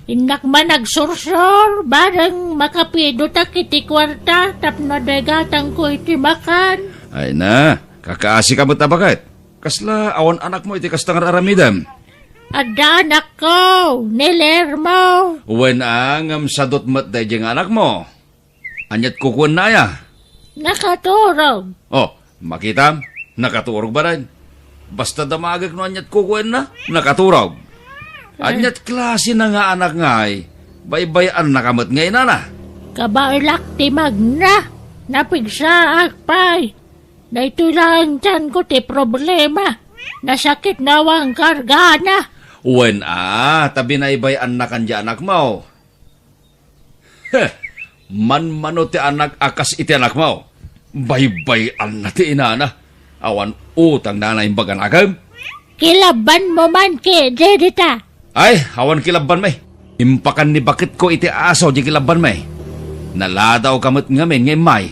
Innak man agsursor, bareng makapidotak iti kuarta, tapno adda igatangko iti makan. Ay na, kakaasi ka met a baket. Kasla awan anakmo iti kasta nga ar-aramidem? Adda anakko, ni Lermo. Wen a, ngem sadut met daydi nga anakmo. Aniat kukuenna aya? Nakaturog. Oh, makitam? Nakaturog banen. Basta damagek no aniat kukuenna, nakaturog. Ay. Aniat klase na nga anak ngay, baybay-annaka met nga inana. Kabaelak ti magna, napigsaak pay. Daytoy laeng tianko ti problema. Nasakit na awan kargana. Wen a, ta binaybay-annakan di anakmo. Heh, manmano ti anak a kas iti anakmo. Baybay-anna ti inana. Awan utangna a naimbag a nakem. Kilabbanmo man ketdi dita. Ay, awan kilabbanmi. Impakan ni baketko iti aso di kilabbanmi. Naladawka met ngamin nga immay.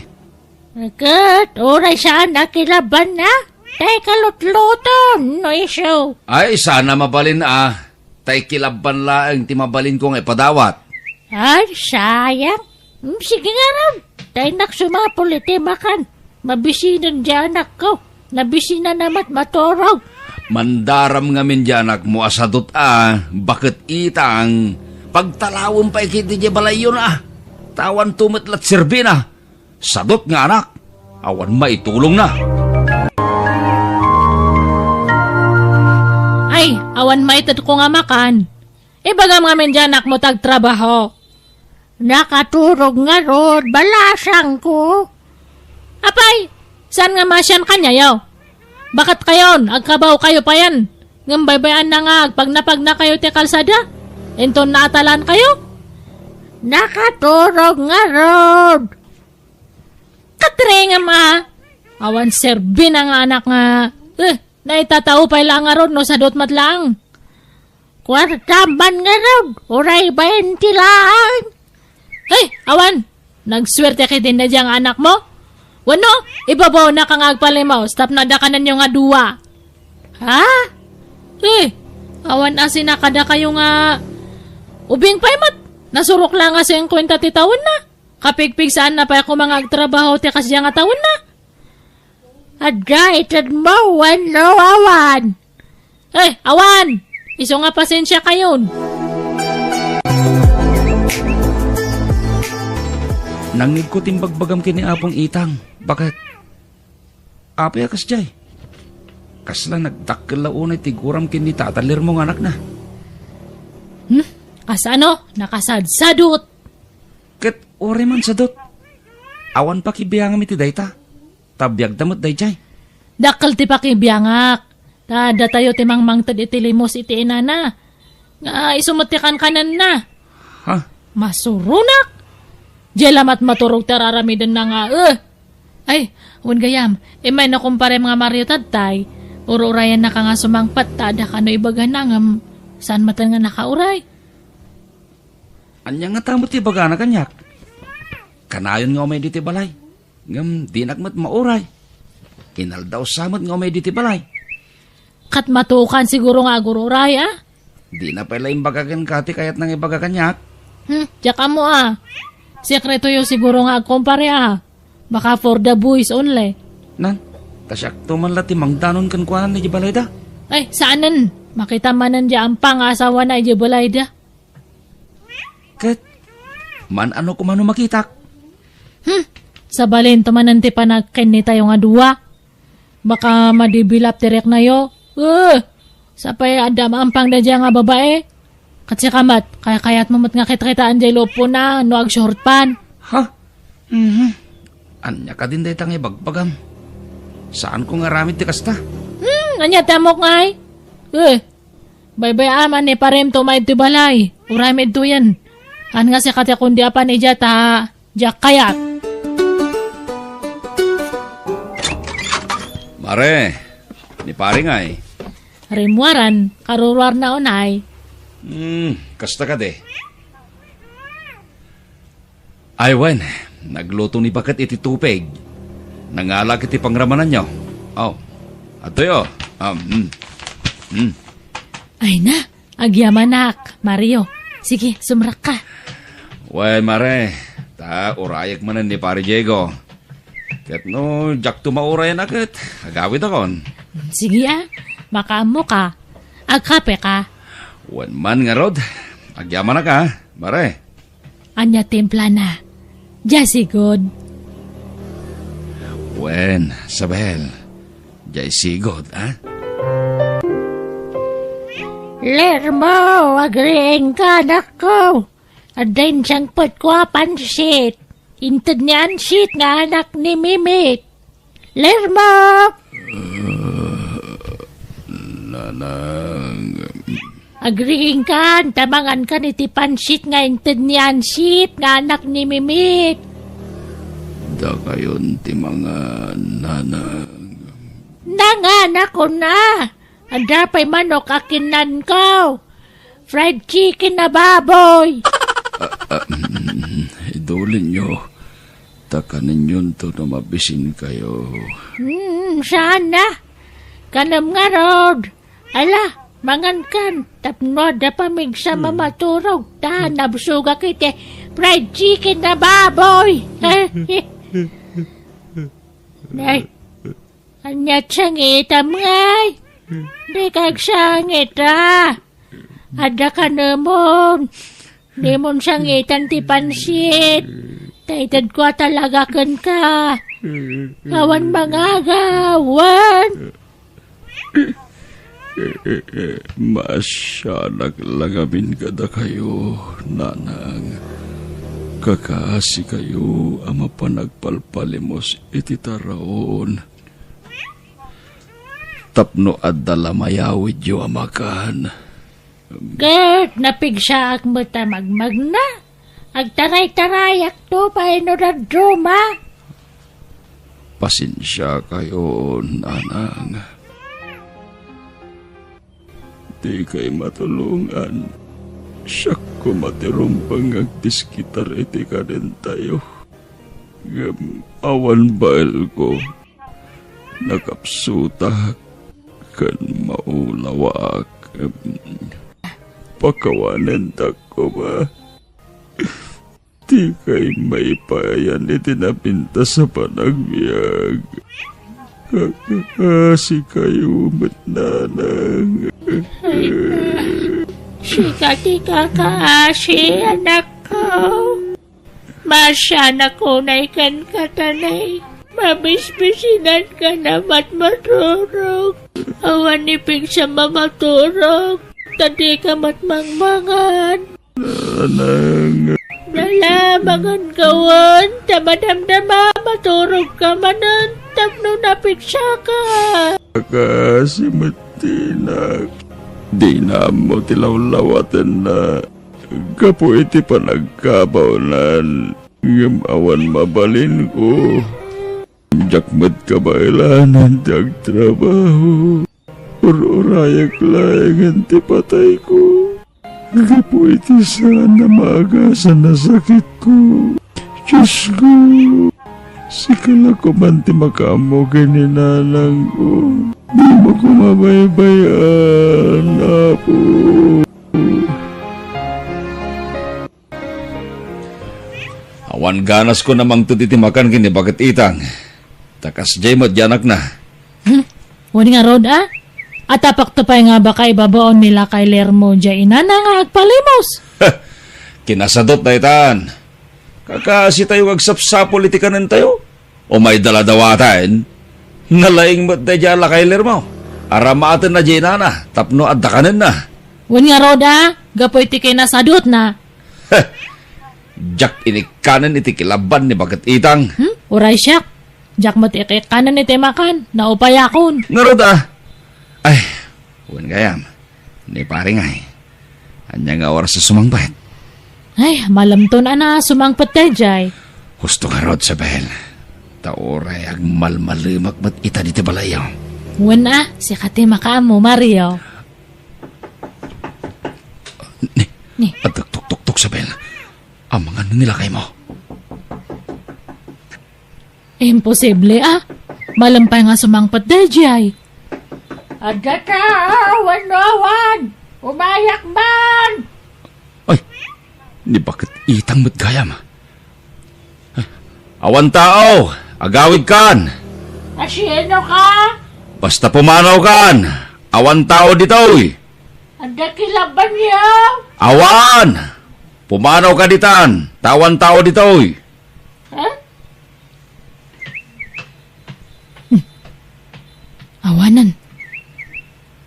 Ket uray saan a kilabbanna, tay kalutluton no isu. Ay, saan a mabalin a, tay kilabban laeng ti mabalinko nga ipadawat. Ay, sayang. Mm, sige ngarud, tay nak sumapul iti makan. Mabisinen di anakko. Nabisinanna met maturog. Mandaram ngamin di anakmo a sadut a, baket itang, pagtalawem pay ketdi di balayyon a. Ta awanto met la ti serbina. Sadut nga anak, awan maitulongna. Ay, awan maitedko nga makan. Ibagam ngamin di anakmo ta agtrabaho. Nakaturog ngarud, balasangko. Apay, saan nga masian kaniayo? Baket kayon, agkabaw kayo payen. Ngem baybay-anna nga agpagnapagna kayo ti kalsada. Inton naatalan kayo. Nakaturog ngarud. Katringem a. Awan serbina nga anak nga. Eh, naitatao pay la ngarud no sadut met laeng. Kuarta man ngarud, uray baynte laeng. Hey, awan! Nagsuerte ketdi daydi nga anakmo? Wenno, ibabawna ka nga agpalimos tapno adda kanenyo nga dua. Ha? Eh, Awan a sinakada kayo nga ubing pay met. Nasurok la nga singkuenta ti tawenna. Kapigpigsaanna pay koma nga agtrabaho ti kasdiay nga tawenna. Adda itedmo wenno awan? Eh, awan! Isu nga pasensia kayon. Nangngegko ti imbagbagam ken ni Apong Itang. Baket? Apay a kasdiay? Kasla nagdakkel la unay ti guram ken ni Tata Lermo nga anakna. Hmm? Kasano? Nakasadsadot. Ket uray man sadot. Awan pakibiangam iti dayta. Ta biagda met daydiay. Dakkel ti pakibiangak. Ta datayo ti mangmangted iti limos iti inana. Nga isu met ti kankananna. Ha? Masuronak! Diay lamat maturog ti araramidenna nga, eh! Ay, wen gayam, immay no kumparem nga Mario tattay, ur-urayannaka nga sumangpet ta adda kano ibagana ngem saan metten nga nakauray. Ania ngata met ti ibagana kaniak? Kanayon nga umay ditoy balay. Ngem dinak met mauray. Inaldaw sa met nga umay ditoy balay. Ket matukan siguro nga agur-uray, a? Dina pay la imbaga kenka ti kayatna nga ibaga kaniak. Hmm, diak ammo, a. Sekretoyo siguro nga agkumpare, a. Baka for the boys only. Nan, ta siakto man la ti mangdanon kenkuana idiay balayda. Ay, saanen. Makita manen diay ampang nga asawana idiay balayda. Ket, man-ano koma no makitak? Hmm, sabalinto manen ti panagkennitayo nga dua. Baka madibilap ti reknayo. Eh, sapay adda maampang daydiay nga babae. Ket sika met, kayatmo met nga kitkitaen diay lupona no agshortpan. Ha? Mhm. Ania kadin dayta nga ibagbagam? Saanko nga aramid ti kasta. Hmm, ania ti ammok ngay? Eh, baybay-am a ni parem to maidtoy balay. Uray maidtoyen. Haan nga sika ti kundi apan idiay ta diak kayat. Mare, ni pare ngay? Rimmuaran, karuruarna unay. Hmm, kasta kadi. Ay, wen, nagluto ni baket iti tupig. Nangalak iti pangramananyo. Oh, adtoy, oh. Um, mm. Mm. Ay na, agyamanak, Mario. Sige, sumrekka. Wen, mare, ta urayek manen ni Pare Diego. Ket no diakto maurayan a ket, agawidakon. Sige a, makaammoka. Agkapeka. Wen man ngarud, agyamanak a, mare. Ania timplana? Diay sigud. Wen, Sabel. Diay sigud, a? Lermo, agriingka, anakko. Adda insangpetko a pansit. Inted ni Ansit nga anak ni Mimit. Lermo! Nanang. Agriingkan, ta mangankan iti pansit nga inted ni Ansit nga anak ni Mimit. Dakayon ti mangan, nanang. Nanganakon a! Adda pay manok a kinnanko. Fried chicken a baboy. Ah, ah, mm, idulinyo. Ta kanenyonto no mabisinkayo. Hmm, saan a. Kanem ngarud. Ala, mangankan. Tapno adda pamigsa a maturog. Ta nabsogak iti fried chicken a baboy. Nay, ania ti sangitam ngay? Dika agsangit a. Adda kanemon. Dimon sangitan ti pansit. Ta itedko a talaga kenka. Awan mangagawan. Maasianak la ngamin kadakayo, nanang. Kakaasikayo a mapan agpalpalimos iti taraon. Tapno adda la mayawidyo a makan. Ket napigsaak met a magmagna. Agtaraytarayakto pay no dadduma. Pasensiakayo, nanang. Dikay matulongan. Siak koma ti rumbeng nga agdiskitar iti kanentayo. Ngem awan baelko. Nakapsutak ken maulawaak. Pakawanentak koma. Dikay maipayan iti napintas a panagbiag. Kakaasikayo met, nanang. Sika ti kakaasi, anakko. Maasianak unay kenka, ta nay, mabisbisinanka na met maturog. Awan ni pigsam a maturog, ta dika met mangmangan. Nanang. Nalamangan kawen, ta madamdama, maturog ka manen, tapno napigsaka. Kakaasi met ti inak. Dina ammo ti lawlawatenna gapu iti panagkabawnan, ngem awan mabalinko. Diak met kabaelanan ti agtrabaho. Ur-urayak laengen ti patayko gapu iti saan a maagasan a sakitko. Diosko, sika la koman ti makaammo ken ni nanangko. Dimo koma baybay-an, Apo. Awan ganasko a mangted iti makan ken ni baket Itang. Ta kasdiay met ti anakna. Hmm? Wen ngarud, a? Atapakto pay nga baka ibabaon ni lakay Lermo diay inana nga agpalimos. Kinasadut daytan. Kakaasitayo nga agsapsapul iti kanentayo. Umayda la dawaten. Nalaing met daydiay a lakay Lermo. Aramatenna diay inana tapno adda kanenna. Wen ngarud, a? Gapu iti kinasadutna. Diak inikkanen iti kilaban ni baket Itang. Hmm? Uray siak. Diak met ikikkanen iti makan. Naupayakon. Ngarud, a? Ay, wen gayam. Ni pare ngay. Ania nga oras a sumangpet? Ay, malemton a sumangpet daydiay. Husto ngarud, Isabel. Ta uray agmalmalemak met ita ditoy balayyo. Wen a, sika ti makaammo, Mario. Ni, Ni. Agtuktuktok, Isabel. Amangan ni lakaymo. Imposible, a. Malem pay nga sumangpet daydiay. Adda ta, wenno awan? Umayak man! Ay, ni baket Itang met gayam. Awan tao, agawidkan. Asinoka? Basta pumanawkan, awan tao ditoy. Adda kilabanyo? Awan! Pumanawka ditan, ta awan tao ditoy. Ha? Awanen.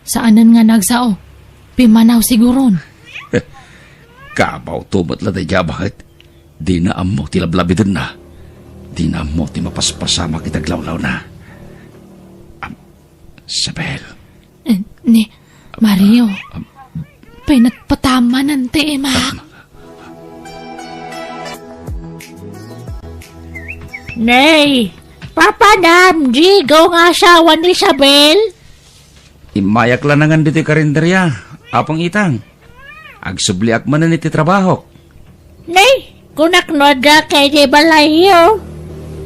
Saanen nga nagsao. Pimanaw siguron. Kabawto met la daydiay a baket. Dina ammo ti lablabidenna. Dina ammo ti mapaspasamak iti aglawlawna. Am, Isabel. Eh, ni Mario. Am, pinagpatamanan ti imak. Nay, papanam, Diego nga asawa ni Isabel? Immayak la nangan ditoy karinderia, Apong Itang. Agsubliak manen iti trabahok. Nay, kunak no adda ka idiay balayyo.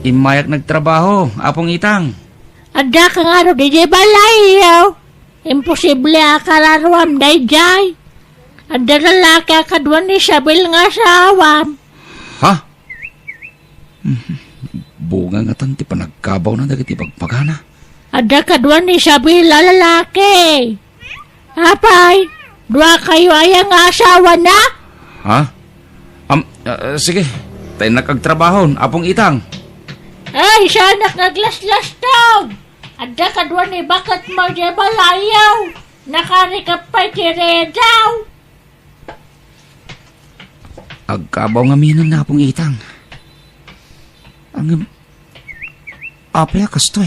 Immayak nagtrabaho, Apong Itang. Adda ka ngarud idiay balayyo. Imposible a kararuam daydiay. Adda lalaki a kadua ni Isabel nga asawam. Ha? Bunga ngatan ti panagkabawna dagiti bagpagana. Adda kadua ni Isabel a lalaki. Apay, dua kayo aya nga asawana? Ha? Am, ah, sige. Ta innak agtrabahon, Apong Itang. Ay, saanak nga aglaslastog. Adda kadua ni baketmo idiay balayyo. Nakarikep pay ti redaw. Agkabaw ngamin ni Apong Itang. Ngem, apay a kastoy?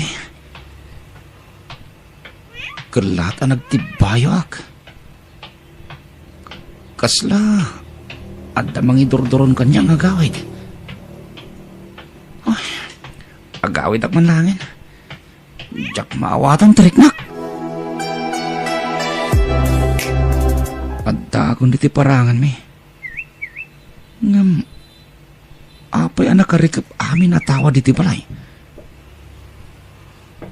Ket laat a nagtibbayoak. Kasla adda mangidurduron kaniak nga agawid. Ay, agawidak man laengen. Diak maawatan ti riknak. Addaakon ditoy paranganmi. Ngem, apay a nakarikep amin a tawa ditoy balay?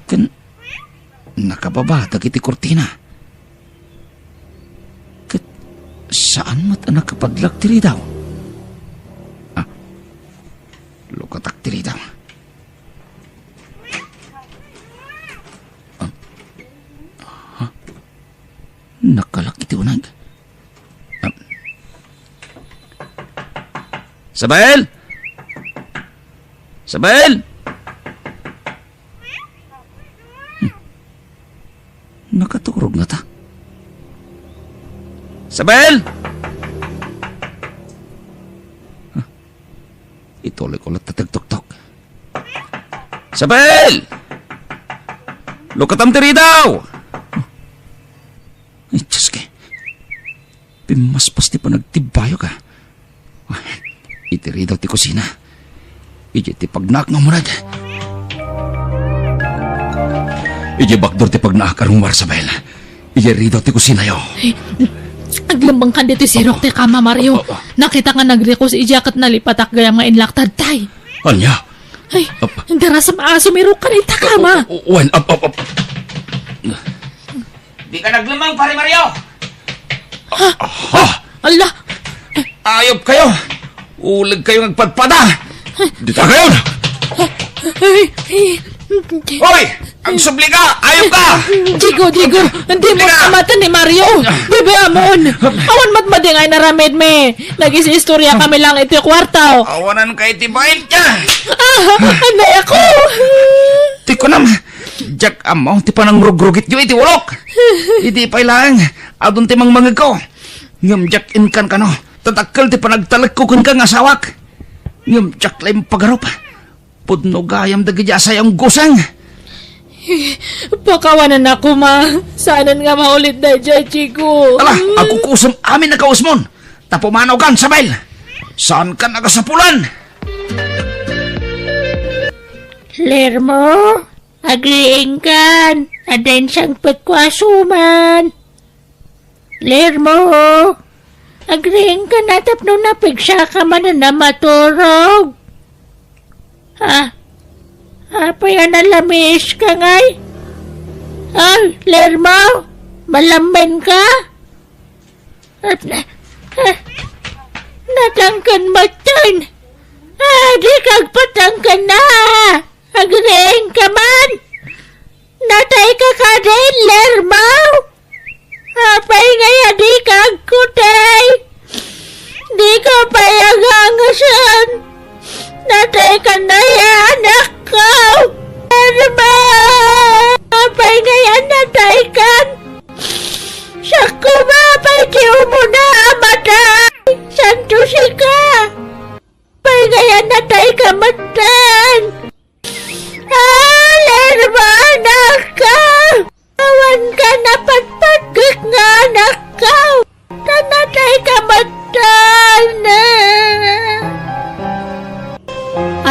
Ken nakababa dagiti kurtina. Saan met a nakapadlak ti ridaw? Ah, lukatak ti ridaw. Ah, ha? Nakalak iti uneg. Ah. Isabel! Isabel! Hmm. Nakaturog ngata. Isabel! Huh. Ituloy ko latta ti agtuktok. Isabel! Lukatam ti ridaw! Huh. Ay, Diyos ko. Pimmaspas ti panagtibbayok, ah. Iti ridaw ti kusina. Idiay ti pagnaak nga umuneg. Idiay bakdor ti pagnaak a rungwar, Isabel. Idiay ridaw ti kusinayo. Ay, aglemmengkan ditoy sirok ti kama, Mario. Apo, apo. Nakitak nga nagrikus idiay ket nalipatak gayam nga inlaktad tay. Ania? Ay, ap- darasem a sumirok kan ita kama. O, o, o, wen, ap, ap, ap. Dika naglemmeng, Pare Mario! Ha? Ha? Ala! Ayop kayo! Uleg kayo nga agpadpada! Dita kayo! Ay, ay, Hoy! Agsubli ka! Ayop ka! Diego, Diego! Hindi mo Hindi ka! Kamatan ni Mario! Bebe Amon! Awan matmading ay naramid mi! Nag-istorya kami lang iti kwarto! Awanan ka iti bail ka! Ah! Anay ako! Ti kunam, Diak ammo ti panangrugrugityo iti ulok. Idi pay laeng, adun ti mangmangegko. Ngem diak inkan kano, ta dakkel ti panagtalekko kenka nga asawak. Ngem diak laeng pagarup. Pudno gayam dagiti asayam guseng. Pakawanan ako, ma. Saanen nga maulit daydiay, Chico. Ala, agkukusem amin a kausmon. Ta pumanaw kan, Isabel. Saan kan agasapulan? Lermo? Agriingkan, adda insangpetko a suman. Lermo, agriingkan a tapno napigsaka manen a maturog. Ah, apay a nalamiis ka ngay? Ay, Lermo, malammen ka? At na, ah, natangken metten. Ah, di ka agpatangken na. Agriingka man. Natay ka kadi, Lermo? Apay ngay a di ka agkutay? Di ka pay agangasen. Natay ka na ya, anakko. Lermo! Apay ngay a natay kan? Siak koma pay ti umuna a matay. Santo sika. Apay ngay a natay ka metten. Ah, Lermo, anakko! Awan ka napatpatgek nga anakko! Ta natay ka metten!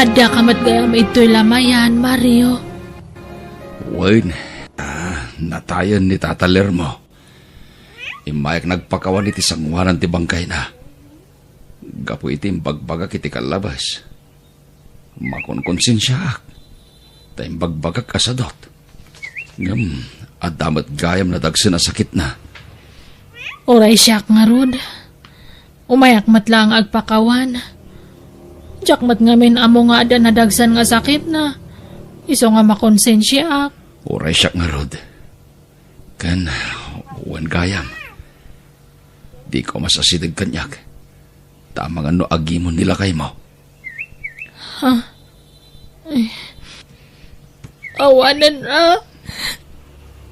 Adda ka met gayam idtoy lamayan, Mario. Wen, ah, natayen ni Tata Lermo. Immayak nagpakawan iti sangoanan ti bangkayna. Gapu iti imbagbagak iti kallabas, makonkonsensiaak, ta imbagbagak a sadut. Ngem adda met gayam nadagsen a sakitna. Uray siak ngarud, umayak met laeng agpakawan. Diak met ngamin ammo nga adda nadagsen nga sakitna, isu nga makonsensiaak. Uray siak ngarud. Ken, wen gayam, dika masasideg kaniak, ta amangan no agimon ni lakaymo. Ha? Eh, awanen a.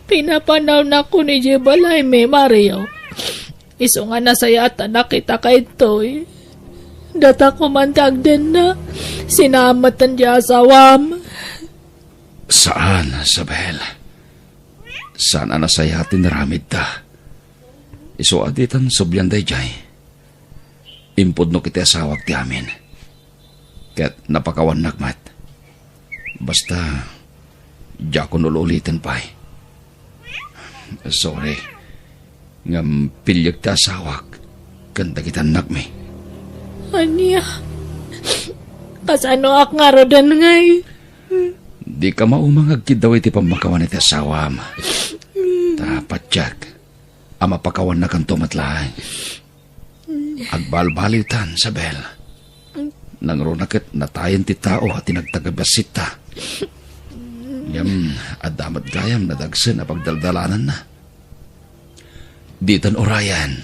Pinapanawnakon idiay balaymi, Mario. Isu nga nasayaat a nakitaka ditoy. Datako man ti agdenna. Sinaamatan ti asawam. Saan, Isabel. Saan a nasayaat ti naramidta. Isu a ditan sublian daydiay. Impudnok iti asawak ti amin. Ket napakawannak met. Basta, diakon ul-uliten pay. Sorry. Ngem piliek ti asawak ken dagiti annakmi. Ania? Kasanoak ngaruden ngay? Dika mauma nga agkiddaw iti pammakawan iti asawam. Ta patiek a mapakawannakanto met laeng. Agbalbaliwtan, Isabel. Nangruna ket natayen ti tao a ti nagtagabassitta. Ngem adda met gayam nadagsen a pagdaldalananna. Ditan urayan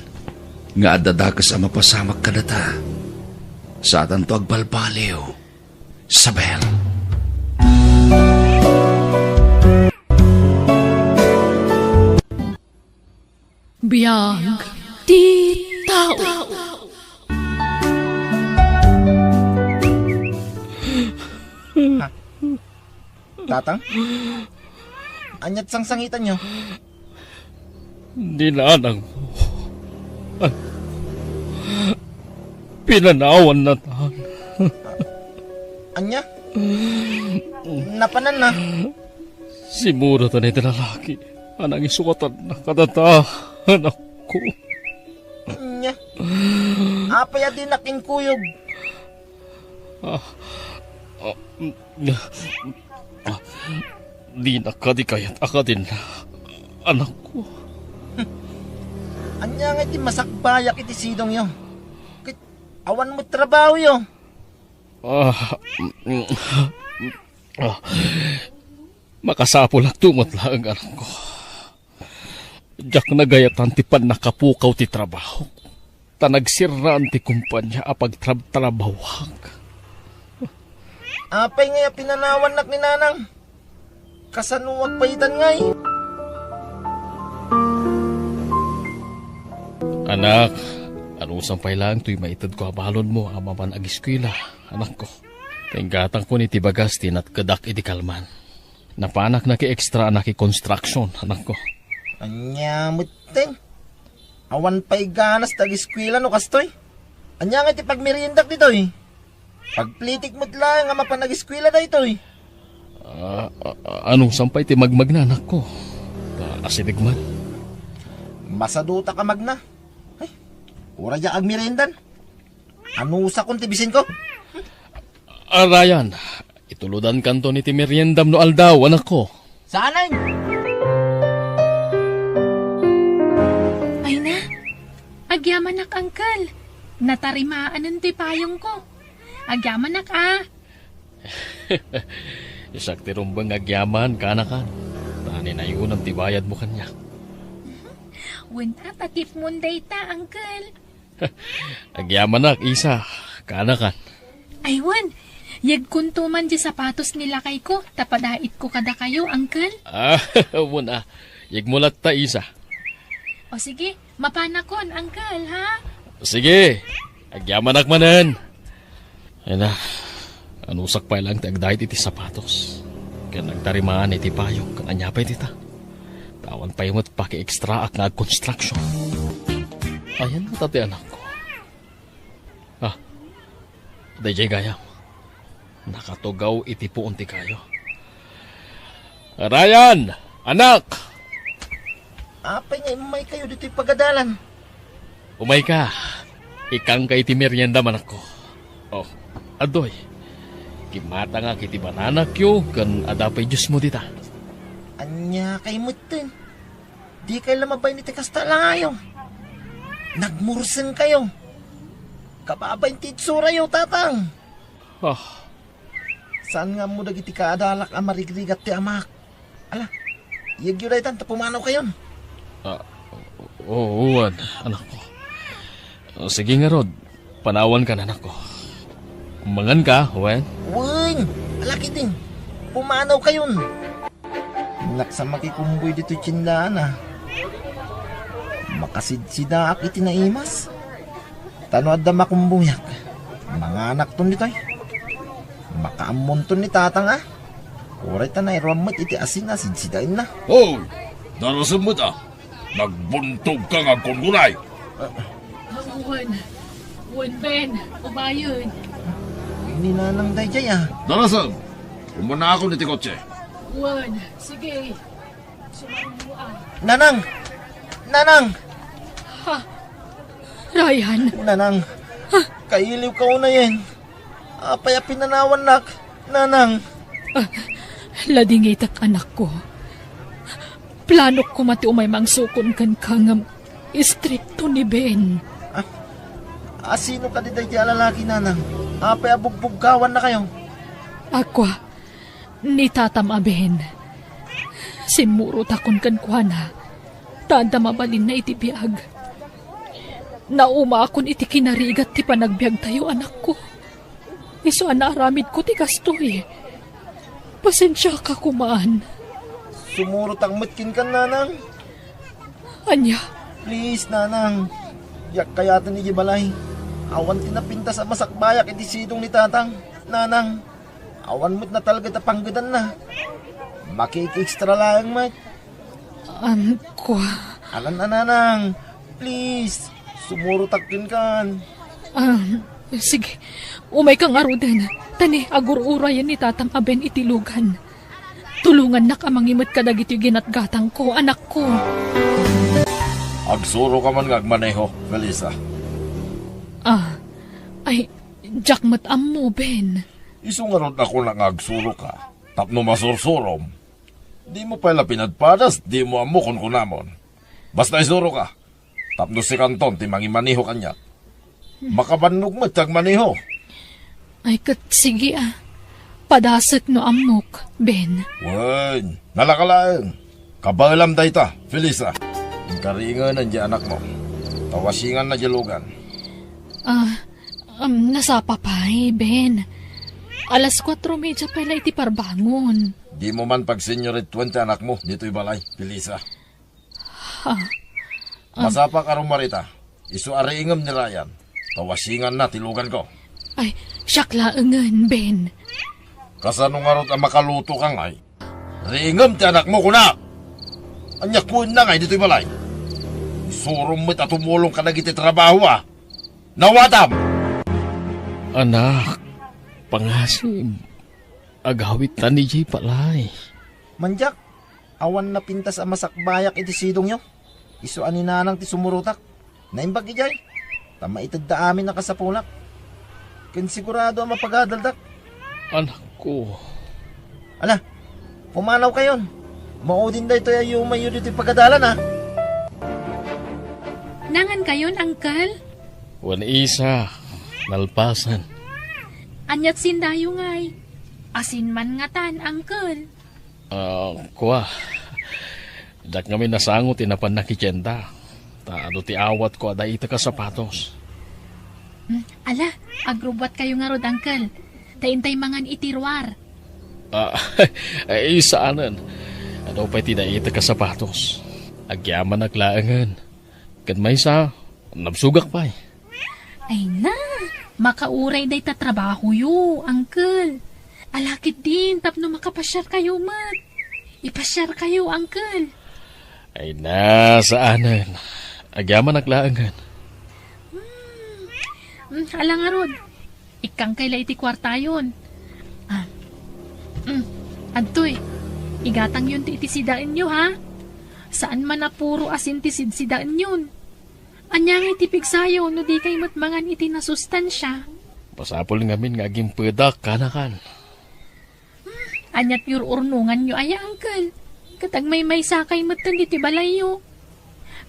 nga adda dakes a mapasamak kadata. Saatanto agbalbaliw, Isabel. Biag ti tao. Ha? Tatang? Ania't sangsangitanyo? Ni nanangmo. Pinanawan natan. Ania? Napananna? Simuratan iti lalaki a nangisukatanna kadata, anakko. Ania? Apay a dinak inkuyog? Ah, ah, mm, ah, dinak kadi kayat a kadin, anakko. Ania nga iti masakbayak iti sidongyo? Ket awan met trabahoyo. Ah, mm, ah, makasapulakto met laeng, anakko. Diak nagayatan ti pannakapukaw ti trabahok, ta nagsirraan ti kumpania a pagtrabtrabahoak. Apay ngay a pinanawannak ni nanang? Kasanoak pay itan ngay? Anak, anusan pay laeng toy maitedko a balonmo a mapan agiskuela, anakko. Inggatangkon iti bagas ti natkedak iti kalman. Napanak naki-extra a naki-construction, anakko. Ania metten? Awan pay ganas ti agiskuela no kastoy. Ania nga ti pagmeriendak ditoy? Pagplitik met laeng a mapan agiskuela daytoy. Ah, ah, ah, anusan pay ti magmagna, anakko? Ta asideg man. Masadutak a magna. Ay, uray diak agmeriendan. Anusakon ti bisinko? Ah, Ryan, itulodankanton iti meriendam no aldaw, anakko. Saanen? Ay na, agyamanak, uncle. Natarimaanen ti payongko. Agyamanak, a. Siak ti rumbeng nga agyaman, kanakan. Ta ninayonam ti bayadmo kaniak. Wen, a, takipmon dayta, uncle. Agyamanak, Isa. Kanakan. Ay, wen. Yegkonto man di sapatos ni lakayko, ta padaitko kadakayo, uncle. Ah, wen a. Yegmo latta, Isa. O sige, mapanakon, uncle, ha? Sige. Agyamanak manen. Ay na, anusak pay laeng ti agdait iti sapatos. Ken agtarimaan iti payong ken ania pay dita. Ta awan pay met paki-extraak nga agkonstruksion. Ayan ta ti anakko. Ah, daydiay gayam. Nakatugaw iti puon ti kayo. Ryan! Anak! Apay nga immaykayo ditoy pagadalan? Umayka. Ikkanka iti meriendam, anakko. Oh, adtoy. Kimmatangak iti bananakyo ken adda pay juicemo dita. Ania kay metten? Dikay la mabain iti kasta a langayo. Nagmursenkayo. Kababain ti itsurayo, tatang. Ah, Saan nga ammo dagiti kaadalak a marigrigat ti amak? Ala, iyegyo daytan ta pumanawkayon. Ah, o-, o-, wen, anakko. O, sige ngarud, panawankan, anakko. Manganka, wen? Wen, ala ketdin, pumanawkayon. Naksa makikumboy ditoy tiendaan a. Makasidsidaak iti naimas. Ta no adda makumboyak, manganakton ditoy. Makaammonton ni tatang a. Uray ta nairuam met iti asin a sidsidaenna. Hoy! Darasem met a. Nagbuntogka nga agkunkunay. Wen. Wen, Ben. Ubayen. Ni nanang daydiay a. Darasem. Umanakon iti kotse. Wen. Sige. Nanang! Nanang! Ha? Ryan? Nanang, kailiwka unayen. Apay a pinanawannak, Nanang? Ah, ladingitek, anakko. Planok koma ti umay mangsukon kenka ngem istrikto ni Ben. Ah, Asino kadi daydi a lalaki, nanang? Apay a bugbugkawanna kayo? Akua, ni tatam a Ben. Simmurotakon kenkuana, ta adda mabalinna iti biag. Naumaakon iti kinarigat ti panagbiagtayo, anakko. Isu a naaramidko ti kastoy. Pasensiaka koman. Sumurotak met kenkan, nanang. Ania? Please, nanang. Diak kayaten idiay balay. Awan ti napintas a masakbayak iti sidong ni tatang, nanang. Awan met natalged a panggedanna. Makiki-extra laeng met. Am, kua. Alan a, nanang. Please, sumurotak kenkan. Ah, sige. Umayka ngaruden. Ta ni, agur-urayen ni tatam a Ben iti lugan. Tulongannak a mangimet kadagitoy ginatgatangko, anakko. Agsuroka man nga agmaneho, Felisa. Ah, ay, diak met ammo, Ben. Isu ngarud a kunak nga agsuroka, tapno masursurom. Dimo pay la pinadpadas, dimo ammo kunkunamon. Basta isuroka. Tapno sikanton ti mangimaneho kaniak. Makabannog met ti agmaneho. Ay, ket sige, a. Padasek no ammok, Ben. Wen, nalaka laeng. Kabaelam dayta, Felisa. Inkariingenen diay anakmo. Ta wasianganna diay lugan. Ah, um, nasapa pay, Ben. Alas kuatro medya pay la iti parbangon. Dimo man pagseniorituen ti anakmo ditoy balay, Felisa. Ha? Am- Masapa a rumarita. Isu a riingem ni Ryan. Ta wasianganna ti luganko. Ay, siak laengen, Ben. Kasano ngarud a makalutoka ngay? Riingem ti anakmo, kunak! Ania kuenna ngay ditoy balay? Isurom met a tumulong kadagiti trabaho, a. Nawatam! Anak, pangasim, agawidtan idiay balay. Mandiak, awan napintas a masakbayak iti sidongyo. Isu a ni nanang ti sumurotak. Naimbag idiay. Ta maitedda amin a kasapunak. Ken sigurado a mapagadaldak. Anakko. Ala, pumanawkayon. Maudin daytoy a yumayyo ditoy pagadalan, a. Nangankayon, Uncle? Wen, Isa, nalpasen. Aniat sindayo ngay? Asin man ngatan, Uncle. Ah, kua. Diak ngamin nasango ti napan nakitienda. Ta adu ti awatko a daitek a sapatos. Hmm, ala, agrubbuatkayo ngarud, Uncle. Ta intay mangan iti ruar. Ah, ay, saanen. Adu pay ti daitek a sapatos. Agyamanak laengen. Ket maysa, nabsogak pay. Ay na, makauray dayta trabahoyo, Uncle. Ala ketdin tapno makapasiarkayo met. Ipasiarkayo, Uncle. Ay na, saanen. Agyamanak laengen. Hmm. Hmm, ala ngarud. Ikkangkay la iti kuartayon. Ah. Hmm. Adtoy. Igatangyonto iti sidaenyo, ha? Saan man a puro asin ti sidsidaenyon. Ania ngay ti pigsayo no dikay met mangan iti nasustansia? Masapul ngamin nga agimpedak, kanakan. Hmm, aniat ur-urnonganyo aya, Uncle? Ket agmaymaysakay metten ditoy balayyo.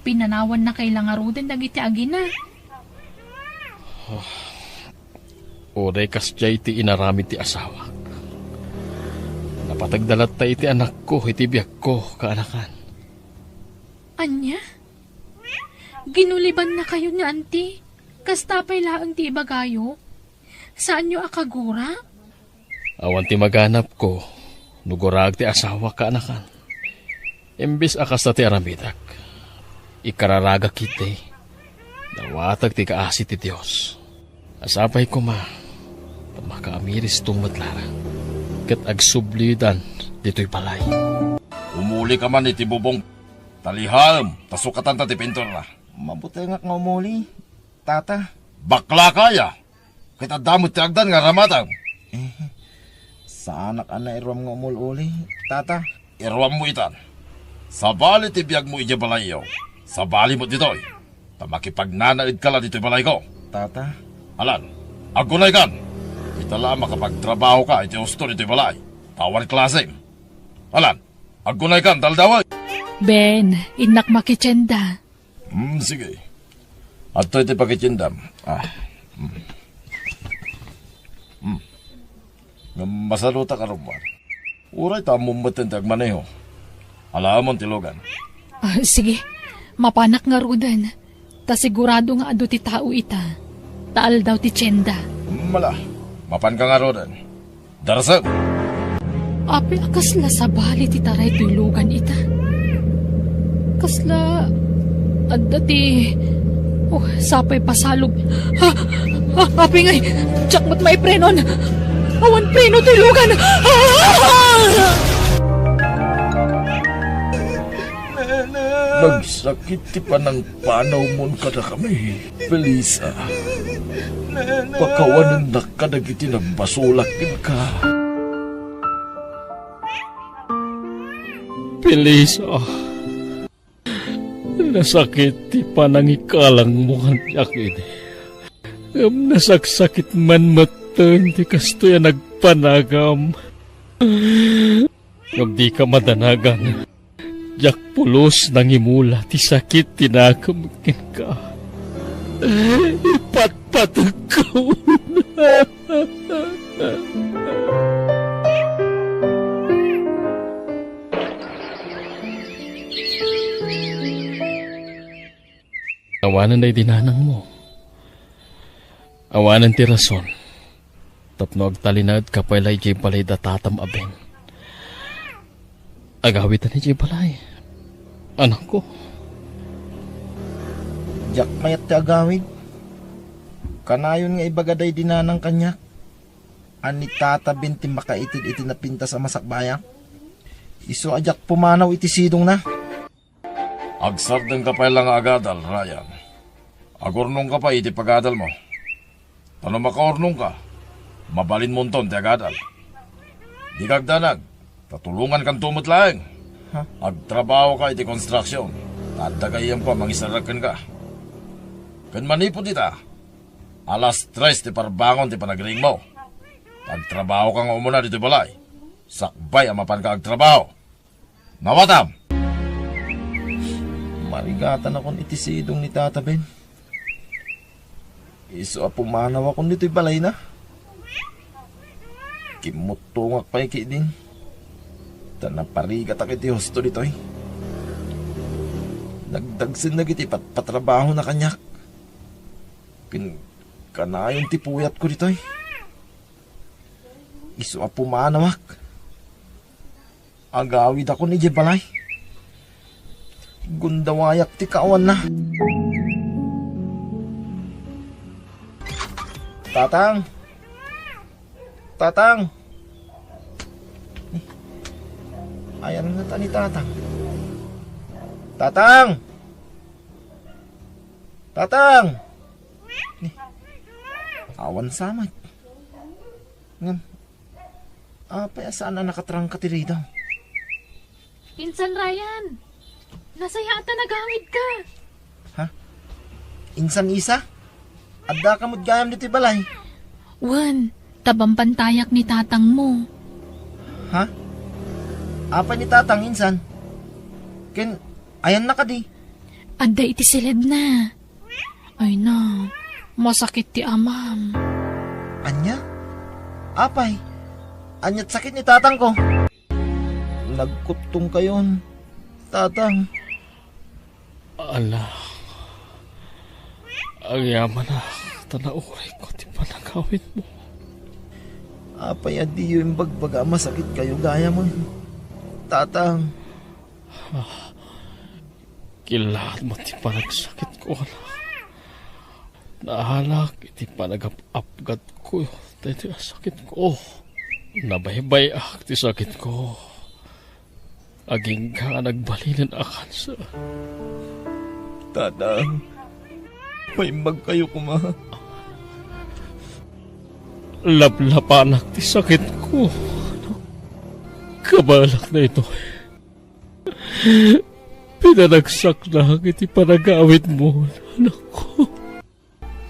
Pinanawannakay la ngaruden dagiti agina. Uray kasdiay ti inaramid ti asawak. Napategda latta iti anakko iti biagko, kaanakan. Ania? Ginulibannakayo ni Auntie? Kasta pay laeng ti ibagayo? Saanyo a kagura? Awan ti maganapko no guraek ti asawak, kaanakan. Imbes a kasta ti aramidek, ikararagak iti, dawatek ti kaasi ti Dios. Asapay koma, ta makaamiristo met laeng, ket agsublidan ditoy balay. Umulika man iti bubong, talihaem, ta sukatanta ti pinturna. Mabutengak nga umuli, Tata. Baklaka aya? Ket adda met ti agdan nga aramatem. Eh, saanak a nairuam nga umul-uli, Tata. Iruammo itan. Sabali ti biagmo idiay balayyo. Sabali met ditoy. Ta makipagnanaedka la ditoy balayko. Tata. Alan, aggunaykan. Ita la a makapagtrabahoka iti husto ditoy balay. Ta awan klasem. Alan, aggunaykan, ta aldawen. Ben, innak makitienda. Hmm, sige. Adtoy ti pakitiendam. Ah. Mm. Mm. Ngem masalutak a rummuar. Uray ta ammom metten ti agmaneho. Alaemon ti lugan. Ah, sige. Mapanak ngaruden. Ta sigurado nga adu ti tao ita. Ta aldaw ti tienda. Mala, mapanka ngaruden. Darsem! Apay a kasla sabali ti taray toy lugan ita? Kasla adda ti, oh, sapay pasalog. Ha? Ha? Apay ngay, diak met maiprenon. Awan preno toy lugan. Ah! Nagsakit ti panangpanawmon kadakami, Felisa. Pakawanennak kadagiti nagbasolak kenka. Felisa, nasakit ti panangikalangmo kaniak idi. Ngem nasaksakit man metten ti kastoy a nagpanagam. Ngem dika madanagan. Diak pulos nangimula ti sakit ti nakem kenka. Ipatpategko. Awanen daydi nanangmo. Awanen ti rason tapno agtalinaedka pay la idiay balay da tatam a Ben. Agawidtan idiay balay, anakko. Diak mayat ti agawid. Kanayon nga ibaga daydi nanang kaniak a ni Tata Ben ti makaitid iti napintas a masakbayak. Isu a diak pumanaw iti sidongna. Agsardengka pay la nga agadal, Ryan. Agurnongka pay iti pagadalmo. Ta no makaurnongka, mabalinmonton ti agadal. Dika agdanag, ta tulongankanto met laeng. Ha? Agtrabahoka iti konstruksion, ta adda gayyemko a mangisarrek kenka. Ken manipud ita, alas tres ti parbangon ti panagriingmo. Agtrabahoka nga umuna ditoy balay, sakbay a mapanka agtrabaho. Nawatam! Marigatanakon iti sidong ni Tata Ben. Isu a pumanawakon ditoy balayna. Kimmuttongak pay ketdin. Ta naparigatak iti husto ditoy. Nagdagsen dagiti patpatrabahona kaniak. Ken kanayon ti puyatko ditoy. Isu a pumanawak. Agawidakon idiay balay. Gundawayak ti kaawanna. Tatang! Tatang! Ayan nga ta ni Tatang. Tatang! Tatang! Ni, awan sa met. Ngem, apay a saan a nakatrangka ti ridaw? Insan Ryan, nasayaat a nagawidka. Ha? Insan Isa? Addaka met gayam ditoy balay? Wen, ta bambantayak ni tatangmo. Ha? Apay ni tatang, insan? Ken ayanna kadi? Adda iti siledna. Ay na, masakit ti amam. Ania? Apay, aniat sakit ni tatangko? Nagkuttongkayon, tatang. Anak, agyamanak, ta naurayko ti panagawidmo. Apay a diyo imbagbaga a masakitkayo gayamen, tatang? Ah, killaatmo ti panagsakitko, anak. Naalak iti panagap-apgatko daytoy a sakitko. Nabaybay-ak ti sakitko. Agingga a nagbalinen a kanser. Tatang, maimbagkayo koma. Laplapanak ti sakitko. Kabaelak daytoy. Pinanagsaknak iti panagawidmo, anakko.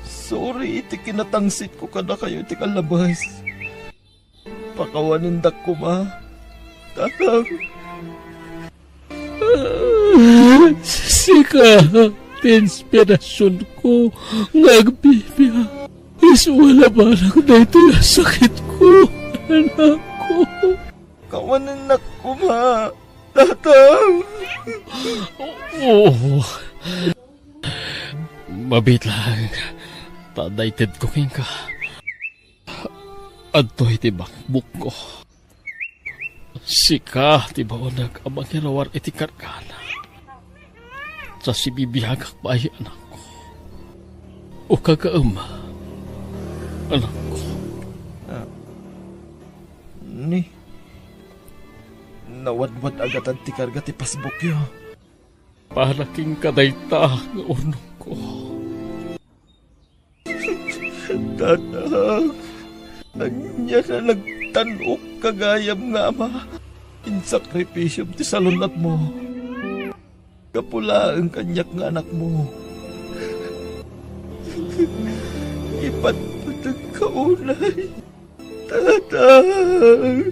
Sorry iti kinatangsitko kadakayo iti kalabes. Pakawanendak koma, tatang. Sika, ti inspirasionko nga agbibiag. Isuwalabanak daytoy a sakitko, anakko. Kawanennak koma, Tatang. Oo. Mabiit laeng ta adda itedko kenka. Adtoy ti bakbukko. Sika ti baoneg a mangiruar iti kargana. Ta sibibiagak pay, anakko. Ukagaem, anakko. Ah, ni, nawadwad-agatan ti karga ti pasbukyo. Para kenka dayta nga urnongko. Tatang, ania a nagtan-okka gayam nga ama? Insakripisiom ti salun-atmo. Gapu laeng kaniak nga anakmo. Ipatpategka unay. Tatang!